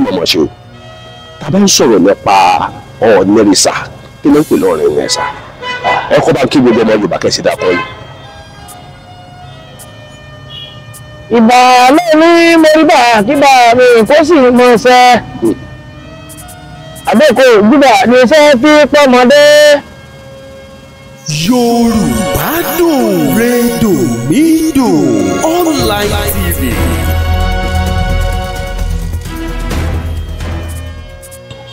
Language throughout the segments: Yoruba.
mọ̀mọ́ ṣe o. Tá a bá ń sọ̀rọ̀ nípa Ọ̀ọ̀nìrìṣà, kí ló ń pè lọ́ọ̀rìn ìrìnsà? Ẹ kọ́ bá ń kí gbogbo ọmọ Yorùbá kẹ́sì dàpọ̀ yìí. Ìbà lóní mẹ́rìbà kíbà mi kó sì mọ ṣẹ́. Àbẹ́kọ̀ gbígbà ní iṣẹ́ fi pọ́mọdé. Yorùbá Dùn Rédò Mídò Online TV.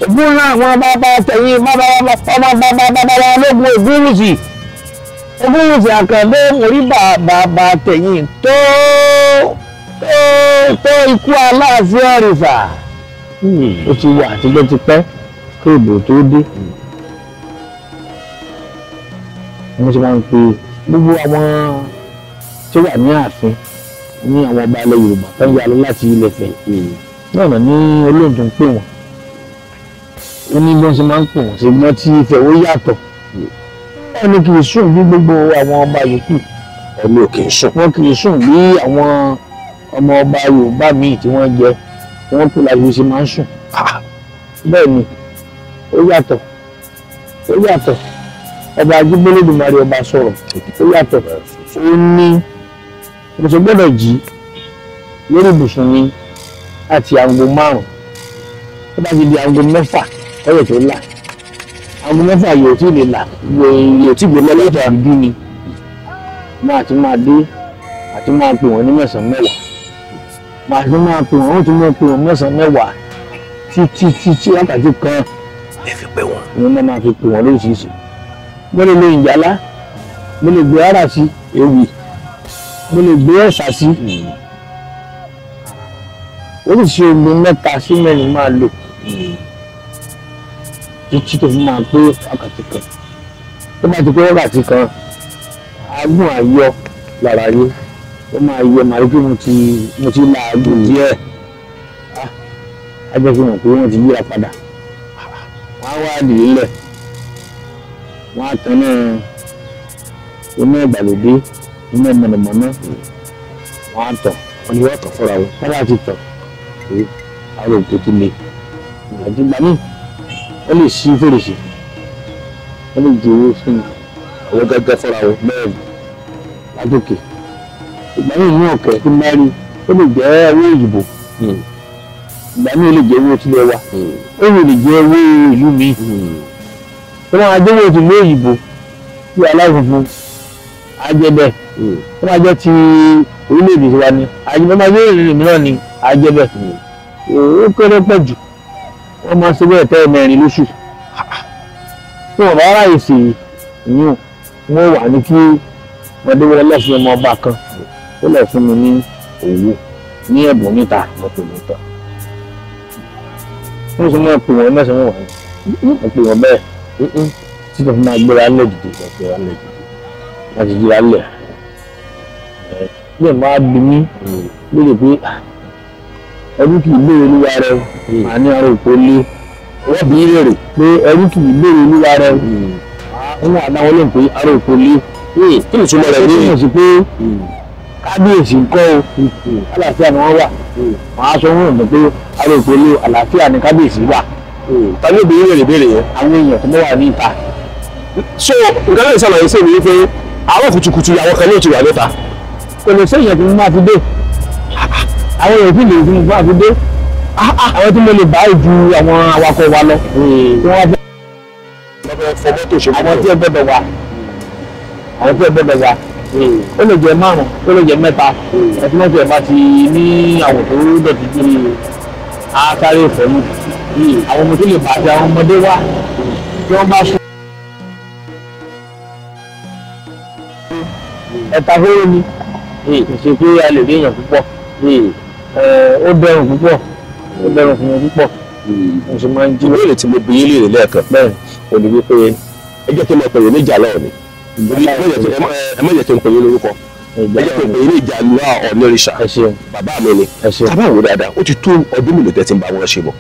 Ògún náà àwọn bàbá tẹ̀yìn bàbá ọmọ bàbá bàbá lógun Ògúnwùsì. Ògúnwùsì Àkàndé orí bàbá tẹ̀yìn tó tó tó ikú Aláàfin Ọ̀rìṣà. Ó ti wà àtijọ́ ti pẹ́ kí ìbò tó dé. Wọ́n ti máa ń pe gbogbo àwọn tó wà ní ààfin ní àwọn ọba ilẹ̀ Yorùbá tó ń yà lọ láti Ilẹ̀ Ifẹ̀ náà ní olóhùn tó ń pè wọ́n. Ó ní bí wọ́n ṣe máa ń pè wọ́n, ṣùgbọ́n tí Ifẹ̀ ó yàtọ̀. Wọ́n ní kì í sùn bí gbogbo àwọn ọba yòókù. Ẹni ò kì í sùn. Wọ́n kì í sùn bí àwọn ọmọ ọba Yorùbá míì tí wọ́n jẹ tí wọ́n pè láti ṣe máa ń sùn. Bẹ́ẹ̀ ni ó yàtọ̀, ó yàtọ̀. Ọba Ajíbólódùmarè ọba sọ̀rọ̀, ó yàtọ̀. Ó ní mo ṣe gbọ́dọ̀ jí lórí ibùsùn mi láti aago 5. Tó bá ti di aago 6 ọyọ̀ tó là. Aago 6 yóò tí lè là, yóò tí lè lọ́lọ́dọ̀ àdúdú ni. Máa ti máa dé àti máa pè wọ́n ní 9 mẹ́wàá. Máa ti máa pè wọ́n, ó ti máa pè wọ́n 9 mẹ́wàá títí títí wákàtí kan. Ẹ fi pè wọ́n. Ni wọ́n máa fi pè wọ́n lóríṣiríṣi. Mo lè lo ìjálá, mo lè gbé ara sí ewì, mo lè gbé ẹ̀sà sí. Ó sì ṣe omi 3 sí 4 máa lò títí tó fi máa pé wákàtí kan. Tó bá ti pé wákàtí kan, agùn àyọ lára yín, ó máa yọ màá rí pé mo ti làágùn díẹ̀. Á jẹ́ kí n mọ̀ pé wọ́n ti yíra padà. Wọ́n á wá dìde lẹ̀, wọ́n á tanná iná ìgbàlódé, iná mọ̀nàmọ́ná, wọ́n á tàn. Wọ́n ní wọ́n tàn fúnra wọn. Wọ́n bá ti tàn pé ara òkú ti le. Àti ìgbà míì wọ́n lè ṣí fèrèsé, wọ́n lè ju owó fún àwọn gẹ́gẹ́ fúnra wọn. Bẹ́ẹ̀ látòkè. Ìgbà míì ní ọ̀kẹ́ tí bá rí, ó lè jẹ́ owó òyìnbó. Ìgbà míì ó lè jẹ́ owó tilẹ̀ wa, ó lè jẹ́ owó ìlú mi. Tó máa jẹ́ owó tìlú òyìnbó tí aláwọ̀ funfun á jẹ́ bẹ́ẹ̀. Tó máa jẹ́ ti orílẹ̀-èdè tiwa ni, àjẹ́ máa jẹ́ orílẹ̀-èdè mìíràn ni á jẹ́ bẹ́ẹ̀. Ó kéré pọ̀ jù, wọ́n máa ṣe bẹ́ẹ̀ tẹ́ 4 lóṣù. Tí wọ́n bá ráyè sí ìyún, wọ́n wà ní kí wọ́n dé wọlé lọ́sùn ọmọ ọba kan ó lọ fún mi ní owó ní ẹ̀bùn níta mọ́tò níta. Wọ́n sì máa pè wọ́n 9 mẹ́wàá ni wọ́n pè wọ́n bẹ́ẹ̀ tí wọ́n fi máa gbéra lẹ̀ dìde láti jíra lẹ̀. Bí ẹ̀ máa bí mi léèrè pé ẹrú kì í béèrè olúwa rẹ, màá ní ara òpó lé. Wọ́n bí léèrè pé ẹrú kì í béèrè olúwa rẹ, wọ́n wà dáwọn lóhùn pé ara òpó lé. Kí ni ìtumọ̀ rẹ̀ ní? Ó túmọ̀ sí pé kábíyèsí ń kọ́ o, àlàáfíà ni wọ́n wà. Wọ́n á sọ wọ́n mọ̀ pé ara òpó lé, àlàáfíà ni kábíyèsí wà. Ta ló bí léèrè béèrè yẹn? Àwọn èèyàn tó wà ní ìta. So nǹkan lè ṣàlàyé sí mi wípé àárọ̀ kùtùkùtù àwọn kan ló ti wà níta. Kò lè ṣe èèyàn tí mo máa fi dé. Àwọn èèyàn tí lè fi mo máa fi dé. Àwọn tí mo lè bá ju àwọn awakọ̀ wa lọ. Tí wọ́n fẹ́ àwọn tí ẹ gbọ́dọ̀ wà. Àwọn tí ẹ gbọ́dọ̀ wà. Ó lè jẹ́ 5, ó lè jẹ́ 3. Ẹtí mọ́tò ẹ̀ bá ti ní àwọ̀ tó dọ̀tí jù á sáré ìfẹ́ mú. Àwọn ọmọ tó lè bá àti àwọn ọmọdé wá tí wọ́n bá sùn. Ẹ̀ta hóró ni kì í ṣe pé a lè rí èèyàn púpọ̀. Ó dẹrùn púpọ̀, ó dẹrùn fún mi púpọ̀. Mo sì máa ń jí. Ìbéèrè tí mo bi yín léèrè lẹ́ẹ̀kan bẹ́ẹ̀ ò ní wípé ẹ jẹ́ kí n máa pè yín ní ìjà lọ́ọ̀ ni. Ẹ má jẹ́ kí n pè yín lórúkọ. Ẹ jẹ́ kí n pè yín ní Ìjàlá Ọ̀nìrìṣà. Bàbá mi ni. Tábà wò dáadáa, ó ti tó ọdún mélòó tẹ́ ti ń bá wọn ṣe bọ̀?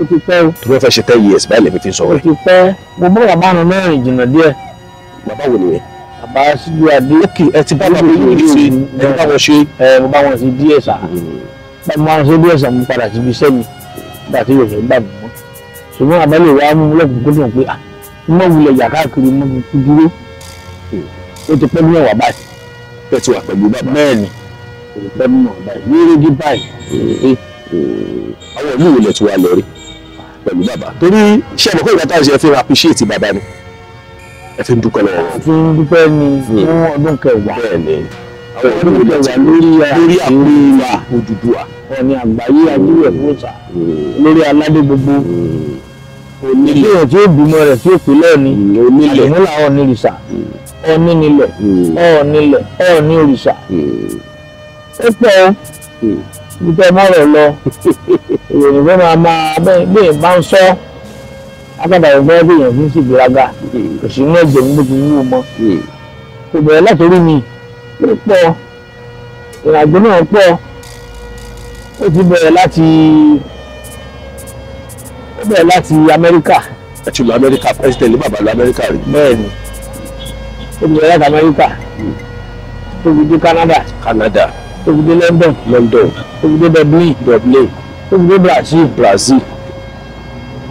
Ó ti pẹ́ o. Tó fẹ́ fẹ́ ṣe 10 years báyìí lèmi fi ń sọ̀rọ̀. Ó ti pẹ́. Mo bá bàbá mi mẹ́rin jìnnà díẹ̀. Bàbá wo nìyẹn? Bàbá Síjú Adé. Ok, ẹ ti bá bàbá yìí ṣe, ẹ ti bá wọn ṣe. Ẹ mo bá wọn ṣe díẹ̀ sá. Máa ń ṣe bí ẹ̀sán mú padà síbi iṣẹ́ mi nígbà tí yóò fẹ́ gbà mí mọ́. Ṣùgbọ́n àbálẹ̀ wa mú lọ́kùnkúndùn pé mọ́ wulẹ̀ yà káàkiri mọ́ fi dúró. Ó ti pẹ́ mẹ́wàá báyìí. Bẹ́ẹ̀ ti wà pẹ̀lú bàbá. Bẹ́ẹ̀ ni, ó ti pẹ́ mẹ́wàá báyìí. Ní rédí báyìí. Àwọn ìlú ìwòlẹ̀ tí wàá lọ rí pẹ̀lú bàbá. Torí ṣé ẹ mọ̀ pé ìgbà táwọn ṣe fi appreciate bàbá ni. Ẹ fi ń dúpẹ́ lọ́wọ́ wọn. Fi ń dúpẹ́ ni fún ọdún kẹwàá. Bẹ́ẹ̀ ni. Àwọn ọdún kẹwàá lórí àpèrè Odùduwà. Ọ̀ọ̀ni àgbáyé ajílẹ̀ fúnṣà lórí aládé gbogbo. Onílẹ̀ tí ó bímọ rẹ̀ tí ó pè lẹ́ẹ̀ni. Onílẹ̀. Àdìmúlà Ọọ̀ni òrìṣà. Ọọ̀ni nílẹ̀. Ọọ̀nilẹ̀. Ọọ̀ni òrìṣà. Ó pọ̀ o. Ibi tẹ́ mọ́rọ̀ lọ. Èèyàn fẹ́ máa máa bẹ́ẹ̀ bá ń sọ. Akádà ìgbẹ́ bí èèyàn fi ń ṣègbéraga. Kò sí inú ẹ̀jẹ̀ mi bó ti wúwo mọ́. Kò bẹ̀rẹ̀ látòrí mi. Ó pọ̀. Ìrìnàjò náà pọ̀. Ó ti bẹ̀rẹ̀ láti Amẹ́ríkà. Ẹ ti lọ Amẹ́ríkà, president ní bàbá lọ Amẹ́ríkà rí. Bẹ́ẹ̀ni, ó ti bẹ̀rẹ̀ láti Amẹ́ríkà, tó fi dé Canada, tó fi dé London, tó fi dé Dublin, tó fi dé Brazil,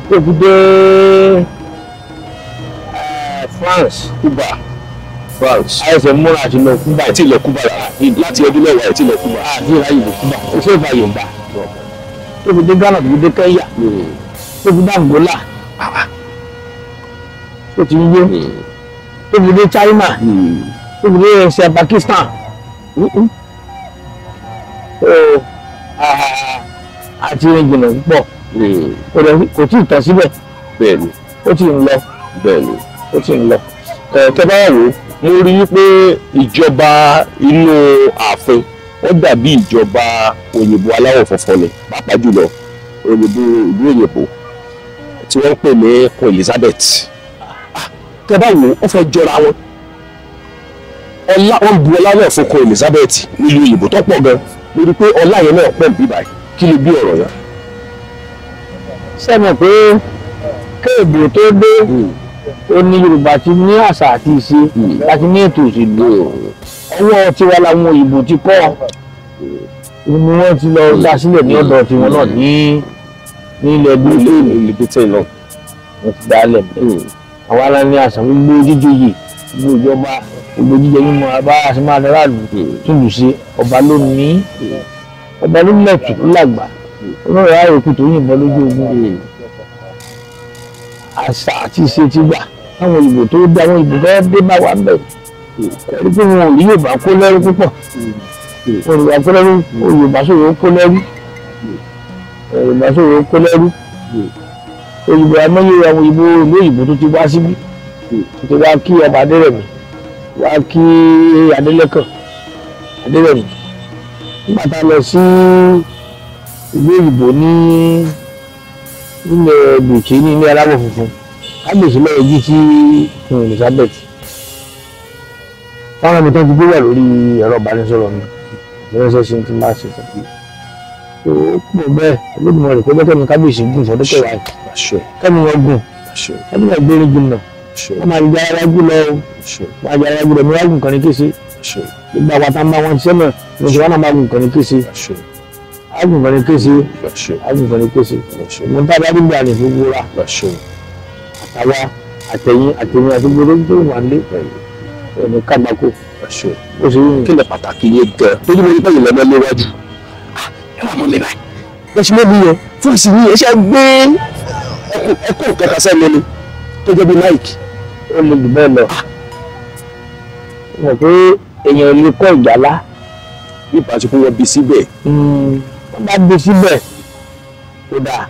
tó fi dé France, Cuba, France. Àìsàn múra àti lọ Cuba. Ẹ ti lọ Cuba láti ọdún mẹ́wàá, ẹ ti lọ Cuba. Àti ìráyè lọ Cuba, ó ṣe é fàyè gbà. Tó fi dé Ghana, tó fi dé Kenya, tó fi dé Angola, tó ti yé, tó fi dé China, tó fi dé ẹsẹ̀ Pakistan. Àti rìn jìnnà púpọ̀. Kò tí ì tán síbẹ̀. Bẹ́ẹ̀ni. Ó ti ń lọ. Bẹ́ẹ̀ni. Ó ti ń lọ. Tẹ́ bá wò ó, mo rí i pé ìjọba inú ààfin wọ́n dàbí ìjọba òyìnbó aláwọ̀ funfun ni, pàápàá jùlọ òyìnbó ìlú òyìnbó tí wọ́n ń pè ní Queen Elizabeth. Tẹ́ bá wò ó, ó fẹ́ jọra wọn. Ọlá wọn bu ọlá náà fún Queen Elizabeth nílùú òyìnbó tó pọ̀ gan. Mo rí i pé ọlá yẹn náà pọ̀ bí báyìí. Kí ló bí ọ̀rọ̀ yẹn? Ṣé mọ̀ pé kéèbù tó dé ó ní Yorùbá ti ní àṣà àti ìṣe láti ní ètò òṣèlú. Ọwọ́ tiwa làwọn òyìnbó ti kọ́ ni wọ́n ti lọ dá sílẹ̀ ní ọ̀dọ̀ tiwọn náà ní ilẹ̀ Britain náà wọ́n ti dálẹ̀ bẹ́ẹ̀. Àwọn ará ní àṣà gbogbo jíjòyè, gbogbo ìjọba, gbogbo jíjẹ mímu abá àti máa dára lù túlù ṣe. Ọba ló ní, ọba ló lẹ̀tù ló làgbà, olóòrè àròkù tó yìnbọn lójú ogun. Àṣà àti ìṣe ti gbà àwọn òyìnbó tó dé, àwọn òyìnbó fẹ́ dé bá wa bẹ̀. Ẹ̀rí pé wọn ò rí Yorùbá kó lẹ́rú púpọ̀. Yorùbá kó lẹ́rú, Yorùbá sòrò kó lẹ́rú. Yorùbá sòrò kó lẹ́rú. Òyìnbó amẹ́yẹ àwọn òyìnbó ìlú òyìnbó tó ti wá síbí. Tó ti wá kí ọba Adérẹ̀mí, wá kí Adélẹ́kàn, Adérẹ̀mí. Nígbà tá a lọ sí ìlú òyìnbó ní ilẹ̀ Bùkí ní ilé aláwọ̀ funfun, kábíyèsí lọ́wọ́ jí sí Queen Elizabeth. Fáwọn mi tó ti gbé wà lórí ẹ̀rọ ìbánisọ̀rọ̀ mi lọ́sẹ̀ sí ti máa ṣe tán. Ó pọ̀ bẹ́ẹ̀ Olódùmarè kó jẹ́ kẹ́mi kábíyèsí gùn fọdún kẹwàá yìí. Kẹ́mi wọn gùn, kẹ́mi wọn gbére jìnnà, wọ́n máa jẹ́ ara jù lọ, máa jẹ́ ara jù lọ, mi wá gùn kàn ní kése. Gbogbo àwọn tá ń bá wọn ṣiṣẹ́ náà, mo ṣe wá náà máa gùn kàn ní kése. Agùn kan ní kése, agùn kan ní kése. Mo tá a bá dìgbà ní gbogbo ra. Àtàwa àtẹ̀yìn àtẹ̀yìn àti gbogbo tó wà nílé ẹni kágbákò. Ó ṣe kí lè pàtàkì yẹn gan. Tójú mo ní pẹ̀lú lọ́mọ léwájú. Ẹ wà mọ́ mi báyìí. Bẹ́ẹ̀ ṣe mọ́ mi yẹn, fún ìsìn yìí, ẹ ṣe gbé ẹkọ kẹta sẹ́nu ni tó jẹ́ bí Nike. Ó lè jù bẹ́ẹ̀ lọ. Mo mọ̀ pé èèyàn lè kọ́ ìjàlá. Bí ìbáṣepọ̀ wọn bí síbẹ̀. Wọ́n bá gbé síbẹ̀ kó dáa.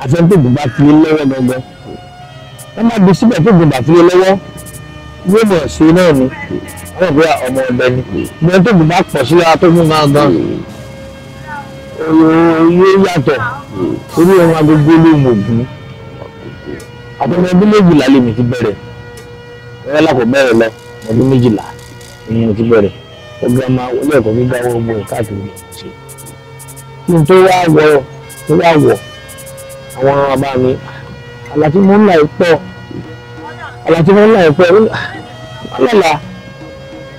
Àfẹntóògùn bá fi lọ́wọ́ gangan. Wọ́n bá gbé síbẹ̀ tó gùn bá fi lọ́wọ́. Yóò mọ̀ ṣe náà ni. Wọ́n mọ̀ pé ọmọ ọbẹ̀ ni. Ìgbẹ́ tó gùn bá pọ̀ sí ara tó mú gangan. Yóò yàtọ̀. Orí ohun agogo ló mọ̀ ògùn. Àtọmọ ọdún méjìlá lèmi ti bẹ̀rẹ̀. Bẹ́ẹ̀ lákò bẹ̀rẹ̀ lọ. Ọdún méjìlá ni mo ti bẹ̀rẹ̀. Ọgbà máa wọlé ẹ̀kọ́ gíga wọ́n gbọ́ káàkiri ṣe. Kí n tó wá wọ̀ àwọn bàbá mi, àlá tí mo ń là pọ̀, àlá tí mo ń là pọ̀, lọ́la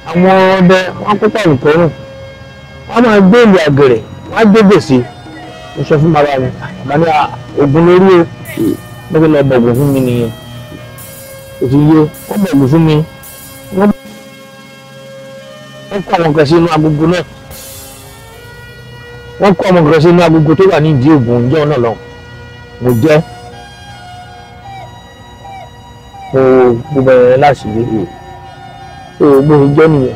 àwọn ọdẹ wọn kó pàrọ̀ kọ́rùn, wọ́n máa gbé ìlú àgẹ̀rẹ̀ Wọ́n á gbé gbèsè. Mo sọ fún bàbá mi, bàbá ní oògùn lórí o. Mo fi lọ bọ̀gùn fún mi nìyẹn. Kò ti yé, wọ́n bọ̀gùn fún mi. Wọ́n kó àwọn kan sí inú agogo náà. Wọ́n kó àwọn kan sí inú agogo tó wà ní ìdí ògùn ìjọ náà lọ. Mo jẹ́. Mo bẹ̀rẹ̀ láṣìírí. So bó ṣe jẹ́ nìyẹn.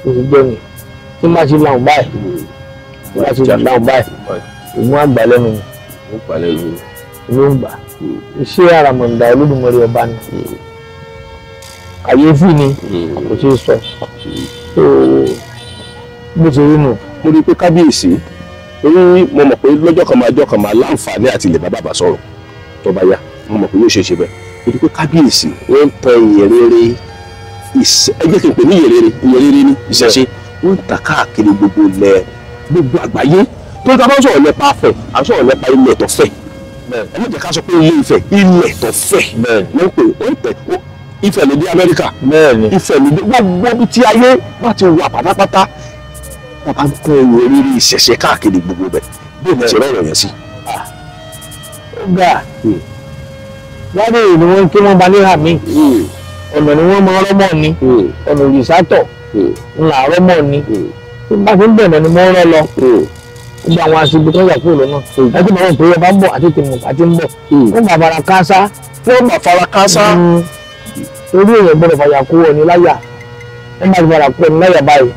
Bó ṣe jẹ́ nìyẹn. Tí má ti láwùn báyìí. Tí má ti láwùn báyìí. Ògùn àgbà lẹ́nu mi. Ló ń gbà. Iṣẹ́ àràmọ̀ǹdà Olódùmarè ọba ni. Kàyéfì ni kò ṣeé sọ. So bó ṣe rí nù. Mo rí i pé kábíyèsí, torí mo mọ̀ pé lọ́jọ́ kan máa jọ́ kan máa láǹfààní àti ilẹ̀ bàbá sọ̀rọ̀ tó bá yá, mo mọ̀ pé yóò ṣe é ṣe bẹ́ẹ̀. Mo rí i pé kábíyèsí wọ́n ń tan ìyìn rere, ẹ jẹ́ kí n pè ní ìyìn rere, ìyìn rere ní ìṣẹ̀ṣe, wọ́n ń tà káàkiri gbogbo ilẹ̀ gbogbo àgbáyé. Tó ta bá ń sọ̀rọ̀ nípa Ifẹ̀, à ń sọ̀rọ̀ nípa ilẹ̀ tó fẹ̀. Ẹ má jẹ́ ká sọ pé ilé Ifẹ̀, ilẹ̀ tó fẹ̀ ló ń pè ó ń tẹ̀. Ifẹ̀ ló dé Amẹ́ríkà, Ifẹ̀ ló dé gbogbo ibi tí ayé bá ti wà pátápátá. Bàbá ń kọ́ ìwé rírí ìṣẹ̀ṣe káàkiri gbogbo bẹ̀ bí òun ṣe rọrùn yẹn sí. Ó gbà lábẹ́ èyí ni wọ́n kí wọ́n ba níhà mí. Ọ̀nà ni wọ́n máa rọ́mọ̀ ni, ọ̀nà òrìṣàtọ̀ ńlá rọ́mọ̀ ni. Tí n bá fi ń bẹ̀rẹ̀ ni mo ń rọ́ lọ. Gbogbo àwọn aṣojú tó yà kúrò lọ́nà. Ẹgbẹ́ màá mọ̀ pé ọba ń bọ̀ àti tèmọ̀ àti ń bọ̀. Wọ́n máa fara káásá. Wọ́n máa fara káásá. Torí èèyàn gbọ́dọ̀ fàyà kú ọ̀ni láyà. Wọ́n máa fara kú ọ̀ni láyà báyìí.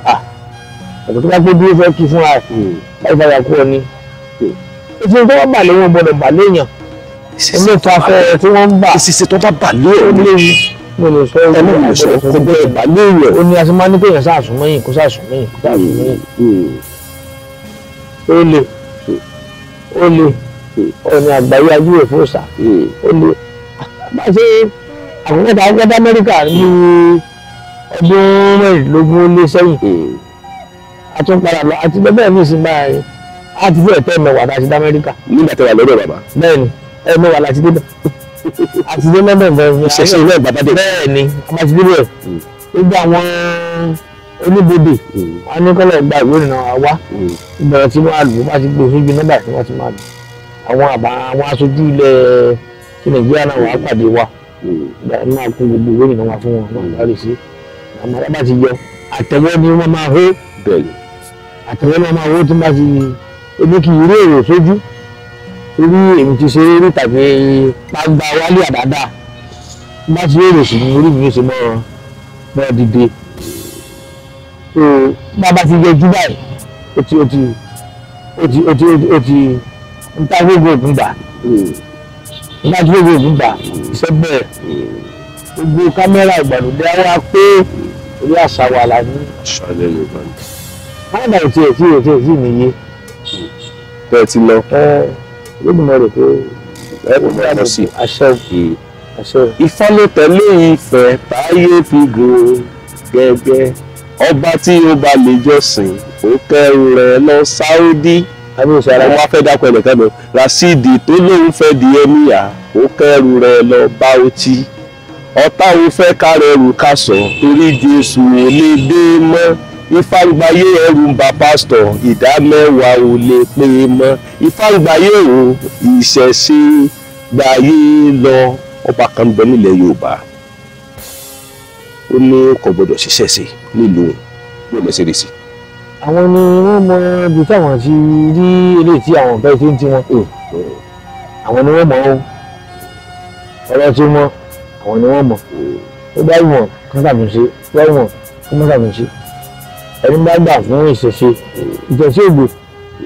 Ọ̀pọ̀ tó bá pé dúró fẹ́ kí fúnra ẹ̀ báyìí fàyà kú ọ̀ni. Ìṣe tó bá bà lé wọn gbọ́dọ̀ bà léèyàn. Ẹni tó afẹ́ tí wọ́n ń bà. Ìṣe tó bá bà lé ọ̀ léwu. Mo lè sọ ẹnu lè sọ kó gbọ́dọ̀ bà léèyàn. Ó ní a ti máa ní kéèyàn sáàsùn mọ́yìn kó sáàsùn mọ́yìn kó sáàsùn mọ́yìn. Ó le ó le ọ̀nà àgbáyé ajúwèé fún òòṣà. Ó le bá ṣe àkọ́kọ́ àkọ́kọ́ Amẹ́ríkà ní ọdún 24 ó lé sẹ́yìn. A tún padà lọ àti bẹ́ẹ̀ ní ìsìn báyìí a ti fẹ́ tẹ́ mẹ́wàá láti dé Amẹ́ríkà. Nígbà tí wà lọ́dọ̀ bàbá. Bẹ́ẹ̀ni ẹ mẹ́wàá láti débẹ̀. Àti dé mẹ́bẹ̀ bẹ́ẹ̀. Ìṣẹ̀ṣe ilé bàbá dé. Bẹ́ẹ̀ni a máa ti débẹ̀. Gbogbo àwọn oníbodè wọn ní kọ́lọ̀ gba ìwé ìrìnnà wa wá. Ìbẹ̀rẹ̀ tí wọ́n á lù wọ́n ti gbé sójú nọ́mbà tí wọ́n ti máa lù. Àwọn àbá àwọn aṣojú ilẹ̀ ti Nàìjíríà náà wàá pàdé wa. Ìgbà máa kún gbogbo ìwé ìrìnnà wa fún wọn máa parí sí. Àmọ́ bá ti yọ àtẹ̀wọ́ ni wọ́n máa hó. Àtẹ̀wọ́ ni wọ́n máa hó tí wọ́n bá ti ebi kì í rí èrò sójú. Torí èmi ti ṣe eré tàbí gbangba wálé àdáadáa. Bá ti èrò sí ni orí mi yóò ṣe mọ́ dìde. So bá ti yọjú báyìí ó ti ó ti ó ti ó ti ó ti ń ta gbogbo ògùn gbà. Ń ta gbogbo ògùn gbà iṣẹ́ bẹ̀rẹ̀. Gbogbo kámẹ́rà ìgbàlódé á wá pé orí àṣà wa la ní. Àṣà ilẹ̀ Yorùbá ni. Kámẹ́rà ò tiẹ̀ tí ò tiẹ̀ tí nìyé. Bẹ́ẹ̀ ti lọ. Olódùmarè pé ẹ kò mọ̀ ọ́ sí. Àṣẹ àṣẹ. Ifá ló tẹ̀lé Ifẹ̀ táyé fi gùn gẹ́gẹ́. Ọba tí ó bá lè jọ́sìn ó kẹ́rù rẹ̀ lọ Sáúdí. Wọ́n wá fẹ́ dákọ̀ ẹnìkan lọ. Rasidi tó lóun fẹ́ di ẹ́míà ó kẹ́rù rẹ̀ lọ Bauchi. Ọ̀tá òun fẹ́ kárẹ̀rù kásọ̀ torí Jésù ò lè dé mọ́. Ifá ń gbayé ẹrù ń ba pásítọ̀ ìdá mẹ́wàá ò lè pé mọ́. Ifá ń gbayé o ìṣẹ̀ṣe gbayé lọ. Ọba kan bẹ nílẹ̀ Yorùbá. Ó ní kò gbọdọ̀ ṣiṣẹ́ sí nílùú bí ó lọ sí rí sí. Àwọn ni wọ́n mọ ibi táwọn ti rí eléyìí tí àwọn ọ̀fẹ́ tí ń tiwọn. Àwọn ni wọ́n mọ̀ ọ́. Ọ̀rọ̀ tí wọ́n àwọn ni wọ́n mọ̀. Ó bá wọ̀n kán ṣàtúnṣe, ó bá wọ̀n kán má ṣàtúnṣe. Ẹni bá gbà fún ìṣẹ̀ṣe, ìṣẹ̀ṣe ògbò.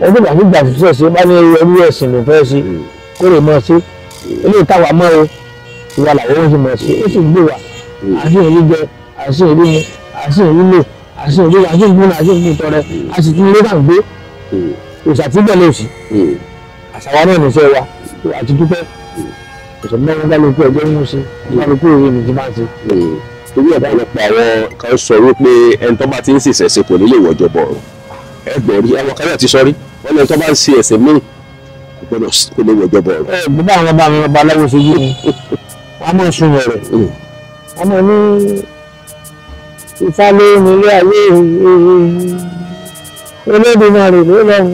Ẹni tó bá fi gbà fún ìṣẹ̀ṣe bá ní ẹrú ẹ̀sìn ló fẹ́ ṣe kó lè mọ̀ ṣe. Eléyìí táwa mọ́ o, ìwà làwọn ó sì mọ̀ ṣe, ó sì gbé wa. Àti ìrírí jẹ, àti ìrírí mu, àti ìrírí lò, àti ìrírí àti ìgbóná àti ìgbóná tọrẹ, a sì tún ilé náà gbé. Òòṣà tí bẹ́ẹ̀ lè sí. Àṣà wa náà níṣẹ́ wa, àti dúpẹ́. Òṣèlú mẹ́rin kálukú ẹgbẹ́ ń mú sí, kálukú òye mi ti máa ń ṣe. Torí ọ̀pọ̀lọpọ̀ àwọn kan sọ wípé ẹni tó bá ti ń ṣèṣẹ̀ ṣe kò ní lè wọjọ bọ̀ ọ̀rọ̀. Ẹ gbọ́ rí, àwọn kan náà ti sọ rí, wọ́n ní ẹni tó bá ń ṣe ẹ̀sìn míì kò gbọ́dọ̀ kò lè wọjọ bọ̀ ọ̀rọ̀. Ẹ gbọ́dọ̀ àwọn bàbá mi babaláwo ṣe yé mi, wọ́n á mọ̀ sun rẹ̀. Wọ́n mọ̀ ní Ifá ló ní ilé ayé. Olódùmarè ló lọ́run.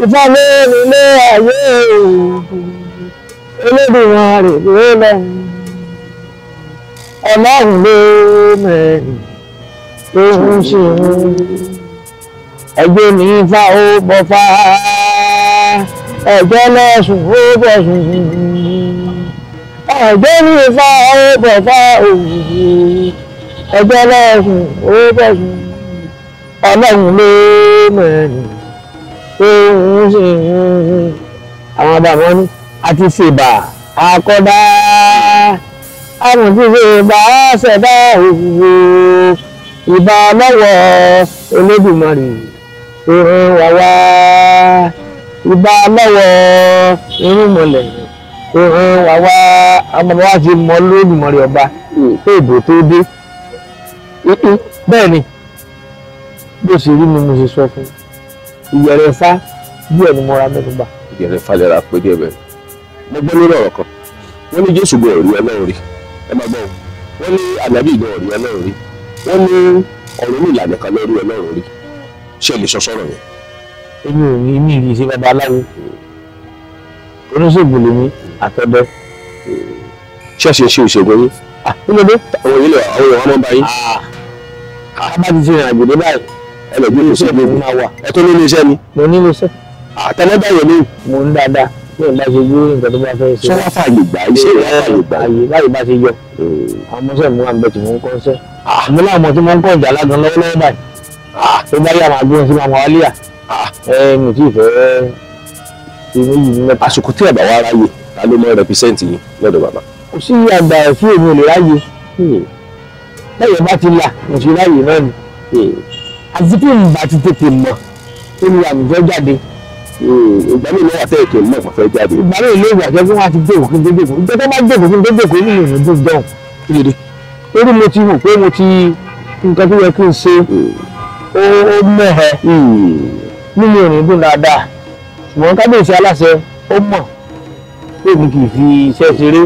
Ifá ló nílé ayé o. Olódùmarè ló lọ́run. Ọlọ́run ló mẹ́rin tó ń ṣe ẹgbẹ́ ní ifá ó bọ̀fá ẹ̀jẹ̀ lọ́sùn ó bọ̀sùn ẹgbẹ́ ní ifá ó bọ̀fá ẹ̀jẹ̀ lọ́sùn ó bọ̀sùn Ọlọ́run ló mẹ́rin tó ń ṣe. Àwọn bàbá ní àti ṣèbà akọ́dá àwọn tí ṣèbà ṣẹ̀dá òwúwo ìbà lọ́wọ́ Olódùmarè tó rán wa wá ìbà lọ́wọ́ irúnmọlẹ̀ tó rán wa wá. Àwọn bàbá wa ti mọ Olódùmarè ọba tó ìbò tó dé. Bẹ́ẹ̀ ni bó ṣe rí ni mo ṣe sọ fún ìyẹ̀rẹ̀ Ifá díẹ̀ ni mo ra mẹ́nu bà. Ìyẹ̀rẹ̀ Ifá lẹ́ra pé díẹ̀ bẹ́ẹ̀. Mo gbọ́ lórí ọ̀rọ̀ kan, wọ́n ní Jésù gbọ́ ọ̀rí Ọlọ́run rí, ẹ máa gbọ́ o. Wọ́n ní Ànábì gbọ́ ọ̀rí Ọlọ́run rí, wọ́n ní Ọ̀rúnmìlà nìkan lórí Ọlọ́run rí. Ṣé ẹ lè sọ sọ́rọ̀ yẹn? Èmi ò ní ní ìrísí babaláwo, oníṣègùn lèmi àtọ̀dẹ. Ṣé ẹ ṣe ṣe ìṣègùn yín? Kí ló dé? Àwọn ilé àwọn èèyàn máa ń bá yín. A bá ti ṣe ìrìnàjò dé báyìí. Ẹ lọ gbé iṣẹ́ mi máa wà. Ẹ tó ní iléeṣẹ́ mi. Mo ní iléeṣẹ́. Àtẹnudá yẹn ni. Mo ń dáadáa bí n bá ṣe yí nǹkan tó bá fẹ́ ṣe. Ṣé wàá fààyè gbà iṣẹ́ ìwà fààyè gbà? Àyè báyìí bá ṣe yọ. Àwọn ọmọọṣẹ́ mi wà ń bẹ tí mò ń kọ́ iṣẹ́. Mo láwọn ọmọ tí mò ń kọ́ ìjà lágan lọ́wọ́lọ́wọ́ báyìí. Tó bá yà máa gbé wọn sí máa wọ́n wálé à. Ẹ mi tí ì fẹ́ fi méjì ní mẹ́ta. Àsìkò tí ẹ̀ bá wá ráyè ta ló mọ rẹpísẹ́ǹtì yín lọ́dọ̀ bàbá? Kò sí àgbà ẹ̀ tí èmi ò lè ráyè. Lẹ́yìn bá ti là mo ti ráyè náà ni. Àti tí n bá ti tètè mọ̀ tó ní àmì fẹ́ jáde. Ìgbà mi lọ́wọ́ àtẹ̀yẹ̀ kì í mọ̀ fẹ́ jáde. Ìgbà mi lè wà jẹ́ kí wọ́n á ti dèkò kí n tó dèkò. Ìjọ tó bá dèkò kí n tó dèkò inú mi ò ní dùn jọ̀hún. Kí ló dé? Torí mo ti rò pé mo ti nǹkan tó yẹ kí n ṣe ó mọ̀ ẹ́. Inú mi ò ní dùn dáadáa. Ṣùgbọ́n kábíyèsí aláṣẹ ó mọ̀ pé mi kì í fi iṣẹ́ ṣeré.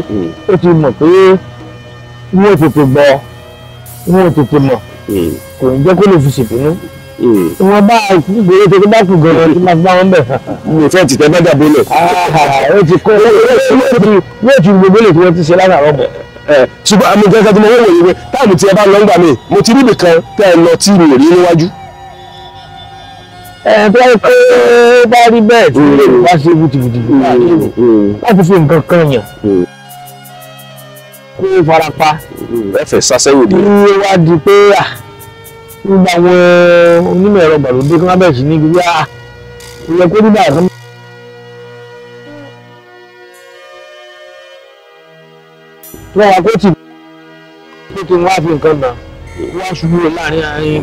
Ó ti mọ̀ pé wọ́n tètè gbọ́ wọ́n tètè mọ̀ kò ní jẹ́ kó lè fi ṣèbínú. Ìwọ̀n bá ìgbèrè tó bá kù gan-an tí máa fi bá wọn bẹ̀. Mi ò fẹ́ tìtẹ́ bá dàbí lẹ̀. Ó ti kó yóò ti gbogbo lè tí wọ́n ti ṣe látàárọ̀ bọ̀. Ṣùgbọ́n àmì gẹ́gẹ́ tí mo wọ́n wòye pé táàmù tí ẹ bá lọ ń gbà mí mo ti rí ibì kan tẹ́ ẹ lọ tí mi ò rí níwájú. Ẹ tó wáyé pé bá rí bẹ́ẹ̀ tí wá ṣe wùtìwùtì láti fi nǹkan kan yàn kó farapa. Ẹ fẹ́ sásẹ́yìn dé. Ní wá di pé nígbà àwọn onímọ̀ ẹ̀rọ gbàlódé kí wọ́n bẹ̀rẹ̀ sí ní gbígbá ìyẹ kó nígbà kan. Tí wọ́n wá kó tì pé kí n wá fi nǹkan nà wá ṣubú rẹ̀ láàrin àárín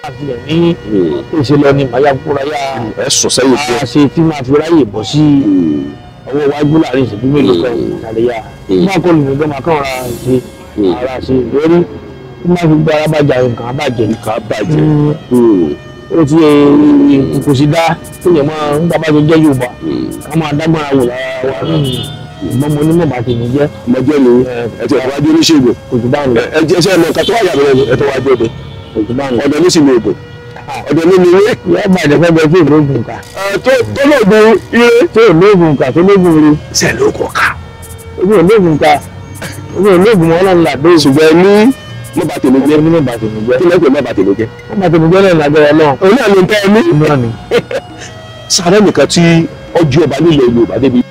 àfihàn ní èsì lọ ni màá kúra yá ẹ sọ sẹ́yìn fún a ṣe tí màá fi ráyè bọ́ sí ọwọ́ iwájú láàrin ìṣẹ́jú mélòó kan ìsàlẹ̀ yá má kọlù mí gan máa kàn ra ṣe ara ṣe lórí tí má fi gbára bàjẹ́ nǹkan bàjẹ́. Nǹkan bàjẹ́. Ó ti kò sí dá kéèyàn máa ń bá bá jẹ́ Yorùbá ká máa dágbára wò lára wa ìgbọ́n mo ní mọ̀ bá tèmi jẹ́. Mo jẹ́ ni ẹ ti wájú oníṣègùn. Kò jù bá ń lọ. Ẹ jẹ́ ṣe ẹ̀mọ nǹkan tó wà yàrá ẹ tó wájú ọdẹ. Kò jù bá ń lọ. Ọdẹ ní sì ní oògùn. Ọdẹ ní ní ilé. Yóò bàjẹ́ fẹ́ bẹ tí ò lóògùn ká. Tó lóògùn ire. Tí ò lóògùn ká tó lóògùn ire. Ṣé ló kọ̀ ká? Omi ò lóògùn ká. Omi ò lóògùn mọ́ ọlọ́run làdó. Ṣùgbọ́n ẹ ní mọ́ bá tèmi jẹ́. Ní mọ́ bá tèmi jẹ́. Kí lẹ́pẹ̀ mọ́ bá tèmi jẹ́? Mọ́ bá tèmi jẹ́ náà lágbára náà. Òun náà ló ń tẹ́ ẹ ní. Náà ni. Sáré nìkan tí ọjọ́ ọba nílẹ̀ Yorùbá débi.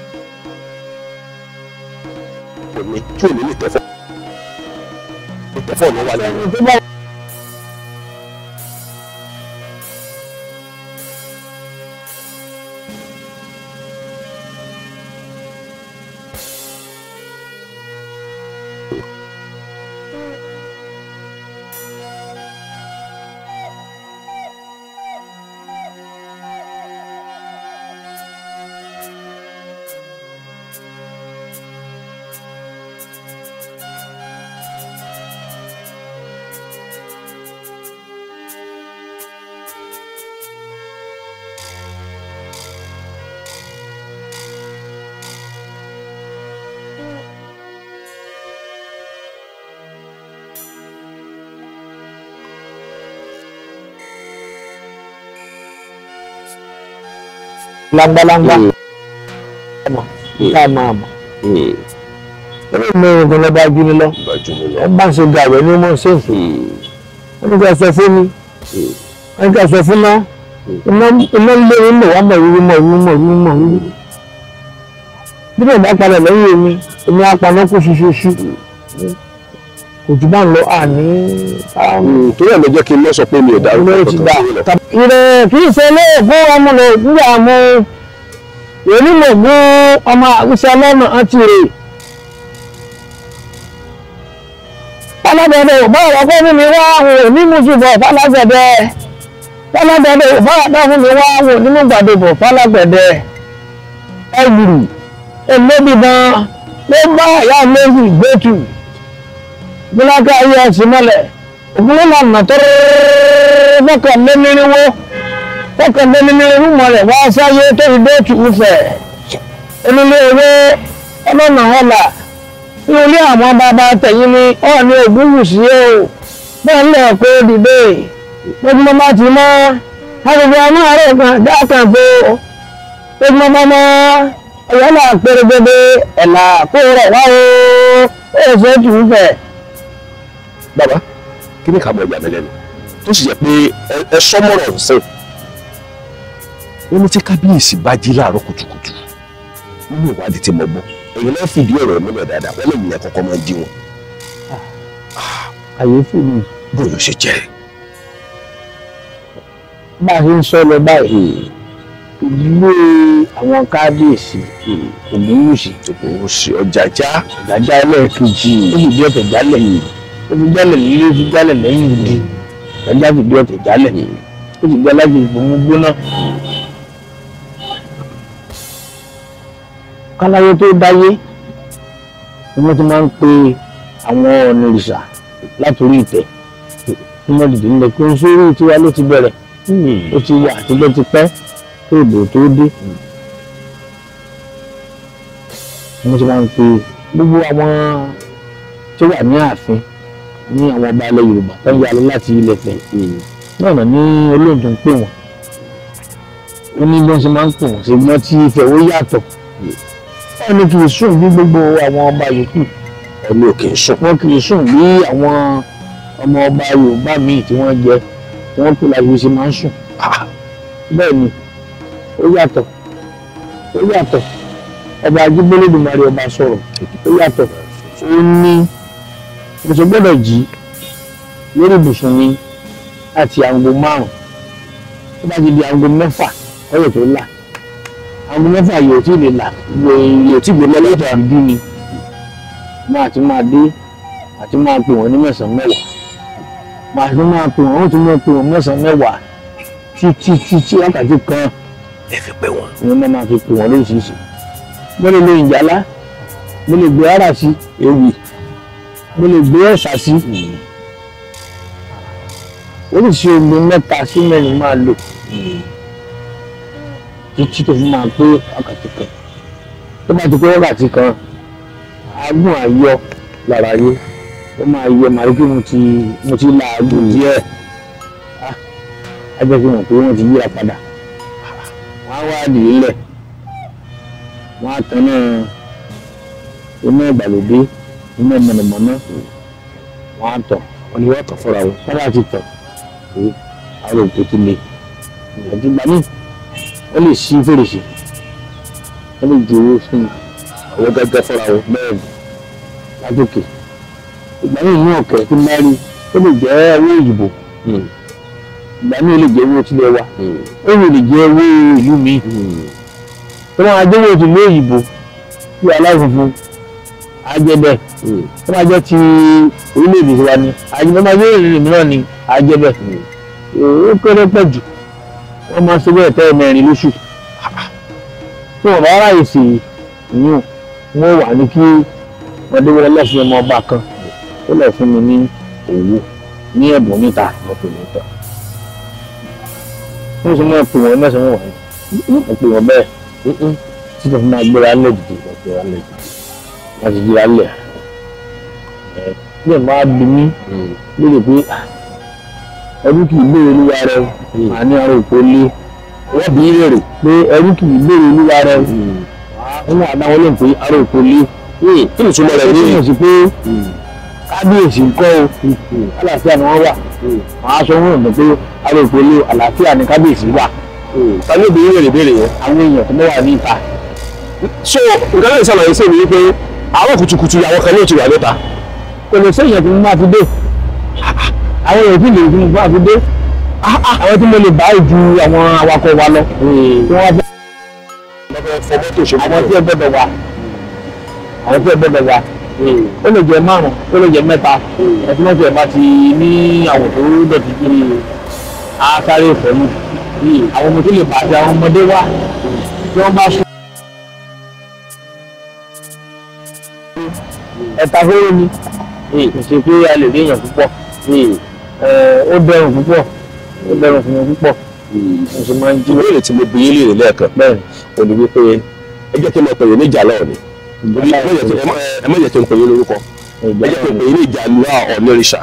Òní tí òní lè tẹ̀fọ́. Tẹ̀fọ́ ọ̀nà wà lẹ́yìn. Láńgbáláńgbá ká máa mọ̀. Olóòmọ ogun lọ́ba jú ni lọ. Ẹ bá ń ṣe gàwé ní mọ̀ ṣèǹsì. Wọ́n ní ká sọ fún mi. Wọ́n ní ká sọ fún náà. Iná lé mi mọ̀ wá mọ̀ rúrú mọ̀ rúrú mọ̀ rúrú mọ̀ rúrú. Bí bẹ́ẹ̀ bá padà lẹ́yìn èmi, èmi á paná kú ṣuṣuṣu. Kò jù bá ń lọ àní. Torí ẹ̀ ló jẹ́ kí n lọ sọ pé mi ò dárúkọ kankan. Ìrẹ̀ kì í ṣe olóògùn ọmọ rẹ̀ nígbà mú. Èmi mọ̀ gún ọmọ àwùjọ lọ́nà àti rè. Fálágbẹ̀dẹ ò bá ọ̀rọ̀ fún mi wá àwọn onímùsùbọ̀ fálágbẹ̀dẹ. Fálágbẹ̀dẹ ò bá ọ̀rọ̀ fún mi wá àwọn onímùgbàdìbọ̀ fálágbẹ̀dẹ. Ẹ̀yìn elébìbọn ló bá ìyá méjì gbẹ́tù. Bíláka ayé ọ̀sìn mọ́lẹ̀. Ògúnlélànà tó mọ́kànlénírínwó mọ́kànlénírínwó mọ́lẹ̀ wá sáyé tó fi gbẹ́tù fẹ̀. Onílé owó ọlọ́nà ọ̀la. Ní ilé àwọn bàbá tẹ̀yìn ni Ọọ̀ni Ògúnwùsì o. Bẹ́ẹ̀ lẹ̀ kó dìde. Gbogbo bá ti mọ́. Agbègbè ọmọ rẹ̀ kan dákan fo. Gbogbo bá mọ́. Ọ̀yọ́ là pérégede ẹ̀là kó rẹ̀ wá o. Ó ṣe é tù ú fẹ̀. Bàbá, kí ni kà mọ ìyá mi lẹ́nu tó sì jẹ́ pé ẹ sọmọrọ ǹsẹ. Wọ́n ní tí kábíyèsí bá jí láàárọ̀ kùtùkùtù nínú ìwádìí tí mo gbọ́ èyí náà fìdí ọ̀rọ̀ múlẹ̀ dáadáa wọ́n lè yìn kọ́kọ́ máa jí wọn. Kàyéfì ni. Bóyá ó ṣe jẹ́. Bá a ṣe ń sọ lọ báyìí, ìdílé àwọn kábíyèsí Ògúnwùsì. Ògúnwùsì Ọ̀jájá. Ọ̀jájá ẹlẹ́ẹ̀kejì ó sì bí ọ̀tẹ̀ jálẹ̀. Ó fi jálẹ̀ lílé ó fi jálẹ̀ lẹ́yìn ìdí. Ọ̀jájá fi bí ọ̀tẹ̀ jálẹ̀. Ó sì bí alájẹ ìfowó gbóná. Káláyé tó dáyé ni wọ́n ti máa ń pe àwọn ọ̀nìrìṣà látòrí ìtẹ́ tí wọ́n dìde nílẹ̀ kí n sórí tiwa ló ti bẹ̀rẹ̀. Ó ti wà àtijọ́ ti pẹ́ tó ìbò tó dé. Wọ́n ti máa ń pe gbogbo àwọn tó wà ní ààfin ní àwọn ọba ilẹ̀ Yorùbá tó ń yà lọ láti ilẹ̀ Ifẹ̀ náà ní olóòtú ń pè wọ́n. Ó ní bí wọ́n ṣe máa ń pè wọ́n ṣùgbọ́n tí Ifẹ̀ ó yàtọ̀. Wọ́n ní kì í sùn bí gbogbo àwọn ọba yòókù. Ẹni ò kì í sùn. Wọ́n kì í sùn bí àwọn ọmọ ọba Yorùbá míì tí wọ́n jẹ tí wọ́n kú láti fi ṣe máa ń sùn. Bẹ́ẹ̀ ni ó yàtọ̀ ó yàtọ̀. Ọba Ajíbólódùmarè ọba sọ̀rọ̀ ó yàtọ̀. Ó ní mo ṣe gbọ́dọ̀ jí lórí ibùsùn mi láti aago 5. Tó bá ti di aago 6 ọyọ̀ tó là. Aago 6 yóò tí ì lè là yóò tí ì lè lọ́lọ́dọ̀ àdúdú ni. Máa ti máa dé àti máa pè wọ́n ní 9 mẹ́wàá. Máa tún máa pè wọ́n, ó tún máa pè wọ́n 9 mẹ́wàá títí títí wákàtí kan. Ẹ fi pè wọ́n. Ni wọ́n máa fi pè wọ́n lóríṣiríṣi. Mo lè lo ìjálá, mo lè gbé ara sí ewì, mo lè gbé ẹ̀sà sí. Oríṣi omi 3 sí 4 máa lò títí tó fi máa pé wákàtí kan. Tó bá ti pé wákàtí kan, agùn àyọ lára yín. Ó máa yọ màá rí pé mo ti làágùn díẹ̀. Á jẹ́ kí n mọ̀ pé wọ́n ti yíra padà. Wọ́n á wá dìde lẹ̀. Wọ́n á tanná iná ìgbàlódé, iná mọ̀nàmọ́ná. Wọ́n á tọ̀. Wọ́n ní wọ́n tọ̀ fúnra wọn. Wọ́n bá ti tọ̀ pé àwọn òkú ti le. Àti ìgbà míì, wọ́n lè ṣí fèrèsé. Wọ́n lè ju owó fún àwọn gẹ́gẹ́ fúnra wọn. Bẹ́ẹ̀ ni látòkè. Ìgbà míì ní ọ̀kẹ́ tí máa rí, ó lè jẹ́ owó òyìnbó. Ìgbà míì ó lè jẹ́ owó tilẹ̀ wa. Ó lè jẹ́ owó ìlú mi. Tó máa jẹ́ owó tìlú òyìnbó bí aláwọ̀ funfun á jẹ́ bẹ́ẹ̀. Tó máa jẹ́ ti orílẹ̀-èdè tiwa ni, tó máa jẹ́ orílẹ̀-èdè mìíràn ni á jẹ́ bẹ́ẹ̀. Ó kéré pọ̀ jù. Wọ́n máa ń ṣe bẹ́ẹ̀ tẹ́ 4 lóṣù. Tí wọ́n bá ráyè sí ìyún, wọ́n wà ní kí wọ́n dé wọlé lọ́sùn ọmọ ọba kan. Ó lọ fún mi ní owó ní ẹ̀bùn níta. Wọ́n sì máa pè wọ́n 9 wọ̀nyí. Wọ́n pè wọ́n bẹ́ẹ̀ títí fún máa gbéra lẹ̀ dìde. Wọ́n ti gbéra lẹ̀. Bí ẹ̀ máa bí mi lórí pé ọdún kì í béèrè olúwa rẹ̀, màá ní ara òpó lé. Wọ́n bí léèrè pé ẹrú kì í béèrè olúwa rẹ̀. Wọ́n wà dáwọn lóhùn pé ará oko lé. Kí ni ìtumọ̀ rẹ̀ ní? Ó túmọ̀ sí pé kábíyèsí ń kọ́ o, àlàáfíà ni wọ́n wà. Wọ́n á sọ wọ́n mọ̀ pé ará oko lé, àlàáfíà ni kábíyèsí wà. Ta ló bí léèrè béèrè yẹn? Àwọn èèyàn tó wà ní ìta. So nǹkan lè ṣàlàyé sí mi wípé àwọn kùtùkùtù àwọn kan ló ti wà níta. Kò lè sí èèyàn tí mo máa fi dé. Àwọn èèyàn tí lè fi mo máa fi dé. Àwọn tí mo lè bá ju àwọn awakọ̀ wa lọ. Tí wọ́n fẹ́ àwọn tí ẹ gbọ́dọ̀ wà. Àwọn tí ẹ gbọ́dọ̀ wà. Ó lè jẹ́ 5, ó lè jẹ́ 3. Ẹtí mọ́tò ẹ̀ bá ti ní àwọ̀ tó dọ̀tí kiri, á sáré ìfẹ́mú. Àwọn ọmọ tó lè bá àti àwọn ọmọdé wá tí wọ́n bá sùn. Ẹ̀ta hóró ni kò ṣe pé a lè rí èèyàn púpọ̀. Ó dẹrùn púpọ̀, ó dẹrùn fún mi púpọ̀. Mo sì máa ń jí. Ìbéèrè tí mo bi yín léèrè lẹ́ẹ̀kan ò ní wípé ẹ jẹ́ kí n máa pè yín ní ìjàlá Ọọ̀ni. Ẹ má jẹ́ kí n pè yín lórúkọ. Ẹ jẹ́ kí n pè yín ní ìjàlá Ọọ̀nìrìṣà.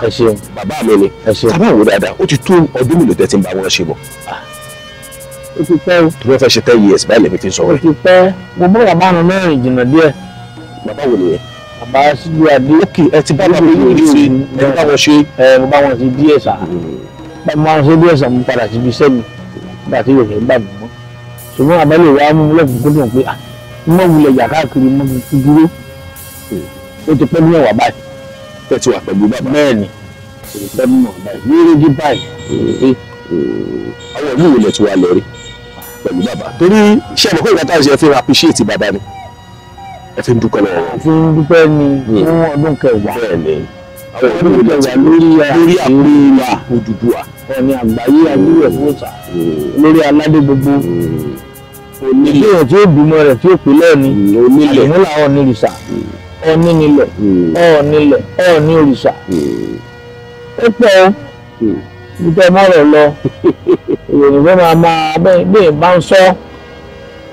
Bàbá mi ni. Tábà wò dáadáa, ó ti tó ọdún mélòó tẹ́ ti ń bá wọn ṣe bọ̀? Ó ti pẹ́ o. Tí wọ́n fẹ́ ṣe 10 years báyìí lèmi ti ń sọ̀rọ̀. Ó ti pẹ́. Mo bọ́ bàbá mi mẹ́rin jìnnà díẹ̀. Bàbá wo nìyẹn? Bàbá Síjú Adé. Ok, ẹ ti bá bàbá yín ṣe, ẹ ti bá wọn ṣe. Ẹ mo bá wọn ṣe díẹ̀ sá. Mo bá wọn ṣe díẹ̀ sá, mo padà síbi iṣẹ́ mi. Nígbà tí yòókè gbà mí mọ́. Ṣùgbọ́n àbá lè wá mú lọ́kùnkúndùn pé mo wulẹ̀ yà káàkiri mo fi dúró. Ó ti pẹ́ níwọ̀n báyìí. Ẹ ti wà pẹ̀lú bàbá. Bẹ́ẹ̀ ni, ó ti pẹ́ níwọ̀n báyìí. Ní rédí báyìí. Àwọn ìlú wo lẹ ti wà lọ rí pẹ̀lú bàbá? Torí ṣé ẹ mọ̀ pé ìgbà táwọn ṣe fi appreciate bàbá ni? Ẹ fi ń dúpẹ́ lọ́wọ́ wọn. Fi ń dúpẹ́ ni fún ọdún kẹwàá. Bẹ́ẹ̀ ni, àwọn ọdún kẹwàá lórí lórí àpèrè Odùduwà. Ọ̀ọ̀ni àgbáyé agbúrò fúnṣà lórí aládé gbogbo. Onílé tí ó bímọ rẹ̀ tí ó pè lẹ́ẹ̀ni. Onílẹ̀. Àdìmúlà Ọọ̀nìrìṣà. Ọọ̀ni nílẹ̀. Ọọ̀nilẹ̀. Ọọ̀ni òrìṣà. Ó pọ̀ o. Ibi tẹ́ mọ́rọ̀ lọ. Ìròyìn fẹ́ máa máa bẹ́ẹ̀ bá ń sọ.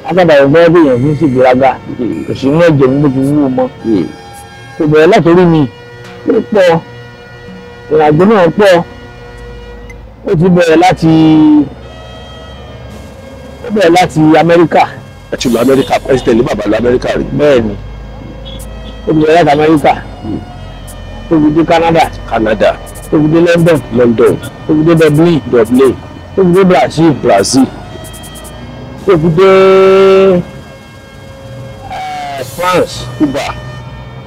Agbada ìgbọ́ bí èèyàn fi ń ṣègbéraga kò sí inú ẹ̀jẹ̀ mi bó ti wúwo mọ́. Kò bẹ̀rẹ̀ látòrí mi, ó pọ̀, ìrìnàjò náà pọ̀. Ó ti bẹ̀rẹ̀ láti ó bẹ̀rẹ̀ láti Amẹ́ríkà. Ẹ ti lọ Amẹ́ríkà, ẹ ti tẹ̀lé bàbá lọ Amẹ́ríkà rí. Bẹ́ẹ̀ ni, ó ti bẹ̀rẹ̀ láti Amẹ́ríkà, tó fi dé Canada, Canada, tó fi dé London, London, tó fi dé Dublin, Dublin, tó fi dé Brazil, Brazil, tó fi dé France, Cuba,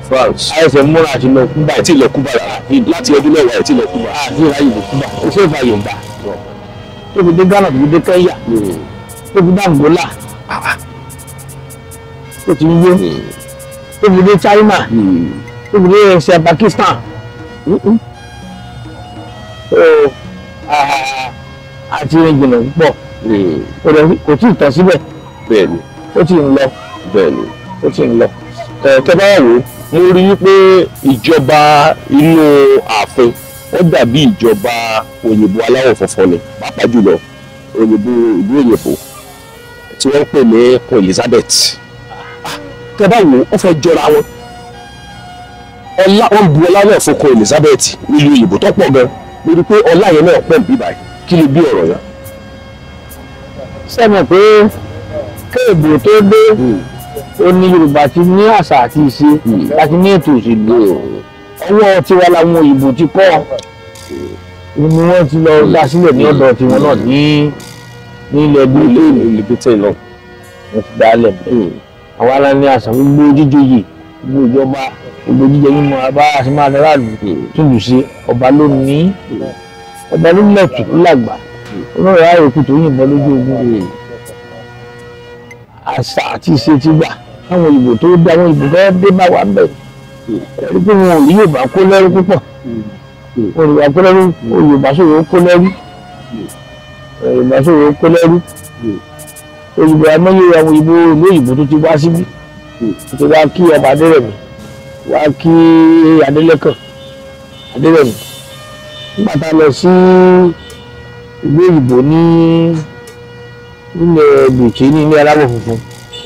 France. Àìsàn múra àti lọ Cuba. Ẹ ti lọ Cuba rárá láti ọdún mẹ́wàá ẹ ti lọ Cuba. Àti ìráyè lọ Cuba, ó ṣe é fàyè gbà. Tó fi dé Ghana, tó fi dé Kenya, tó fi dé Angola, tó ti yé, tó fi dé China, tó fi dé ẹsẹ̀ Pakistan. Àti rìn jìnnà púpọ̀. Kò tí ì tán síbẹ̀. Bẹ́ẹ̀ni. Ó ti ń lọ. Bẹ́ẹ̀ni. Ó ti ń lọ. Tẹ́ bá wò ó, mo rí i pé ìjọba inú ààfin ó dàbí ìjọba òyìnbó aláwọ̀ funfun ni, pàápàá jùlọ òyìnbó ìlú òyìnbó tí wọ́n ń pè ní Queen Elizabeth. Tẹ́ bá wò ó, ó fẹ́ jọra wọn. Ọlá wọn bu ọlá náà fún Queen Elizabeth nílùú òyìnbó tó pọ̀ gan. Mo rí i pé ọlá yẹn náà pọ̀ bí báyìí. Kí ló bí ọ̀rọ̀ yẹn? Sẹ́mi pé kéèbù tó dé ó ní Yorùbá ti ní àṣà àti ìṣe láti ní ètò òṣèlú. Ọwọ́ tiwa làwọn òyìnbó ti kọ́ ni wọ́n ti lọ dá sílẹ̀ ní ọ̀dọ̀ tiwọn náà ní ilẹ̀ Britain náà wọ́n ti dálẹ̀ bẹ́ẹ̀. Àwa la ní àṣà gbogbo jíjòyè, gbogbo ìjọba, gbogbo jíjẹ mímu abá àti máa dára lù túlù sí ọba ló ní ọba ló lẹ̀tù làgbà olóòrò àròkù tó yìnbọn lójú ogun. Àṣà àti ìṣe ti gbà àwọn òyìnbó tó dé, àwọn òyìnbó fẹ́ dé bá wa bẹ̀. Ẹ̀rí pé wọn ò rí Yorùbá kó lẹ́rú púpọ̀. Yorùbá kó lẹ́rú, Yorùbá ṣòro kó lẹ́rú. Yorùbá ṣòro kó lẹ́rú. Òyìnbó amẹ́yẹ àwọn òyìnbó ìlú òyìnbó tó ti wá síbí. Tó ti wá kí ọba Adérẹ̀mí, wá kí Adélẹ́kàn, Adérẹ̀mí. Nígbà tá a lọ sí ìlú òyìnbó ní ilẹ̀ bìtì ní ilé aláwọ̀ funfun,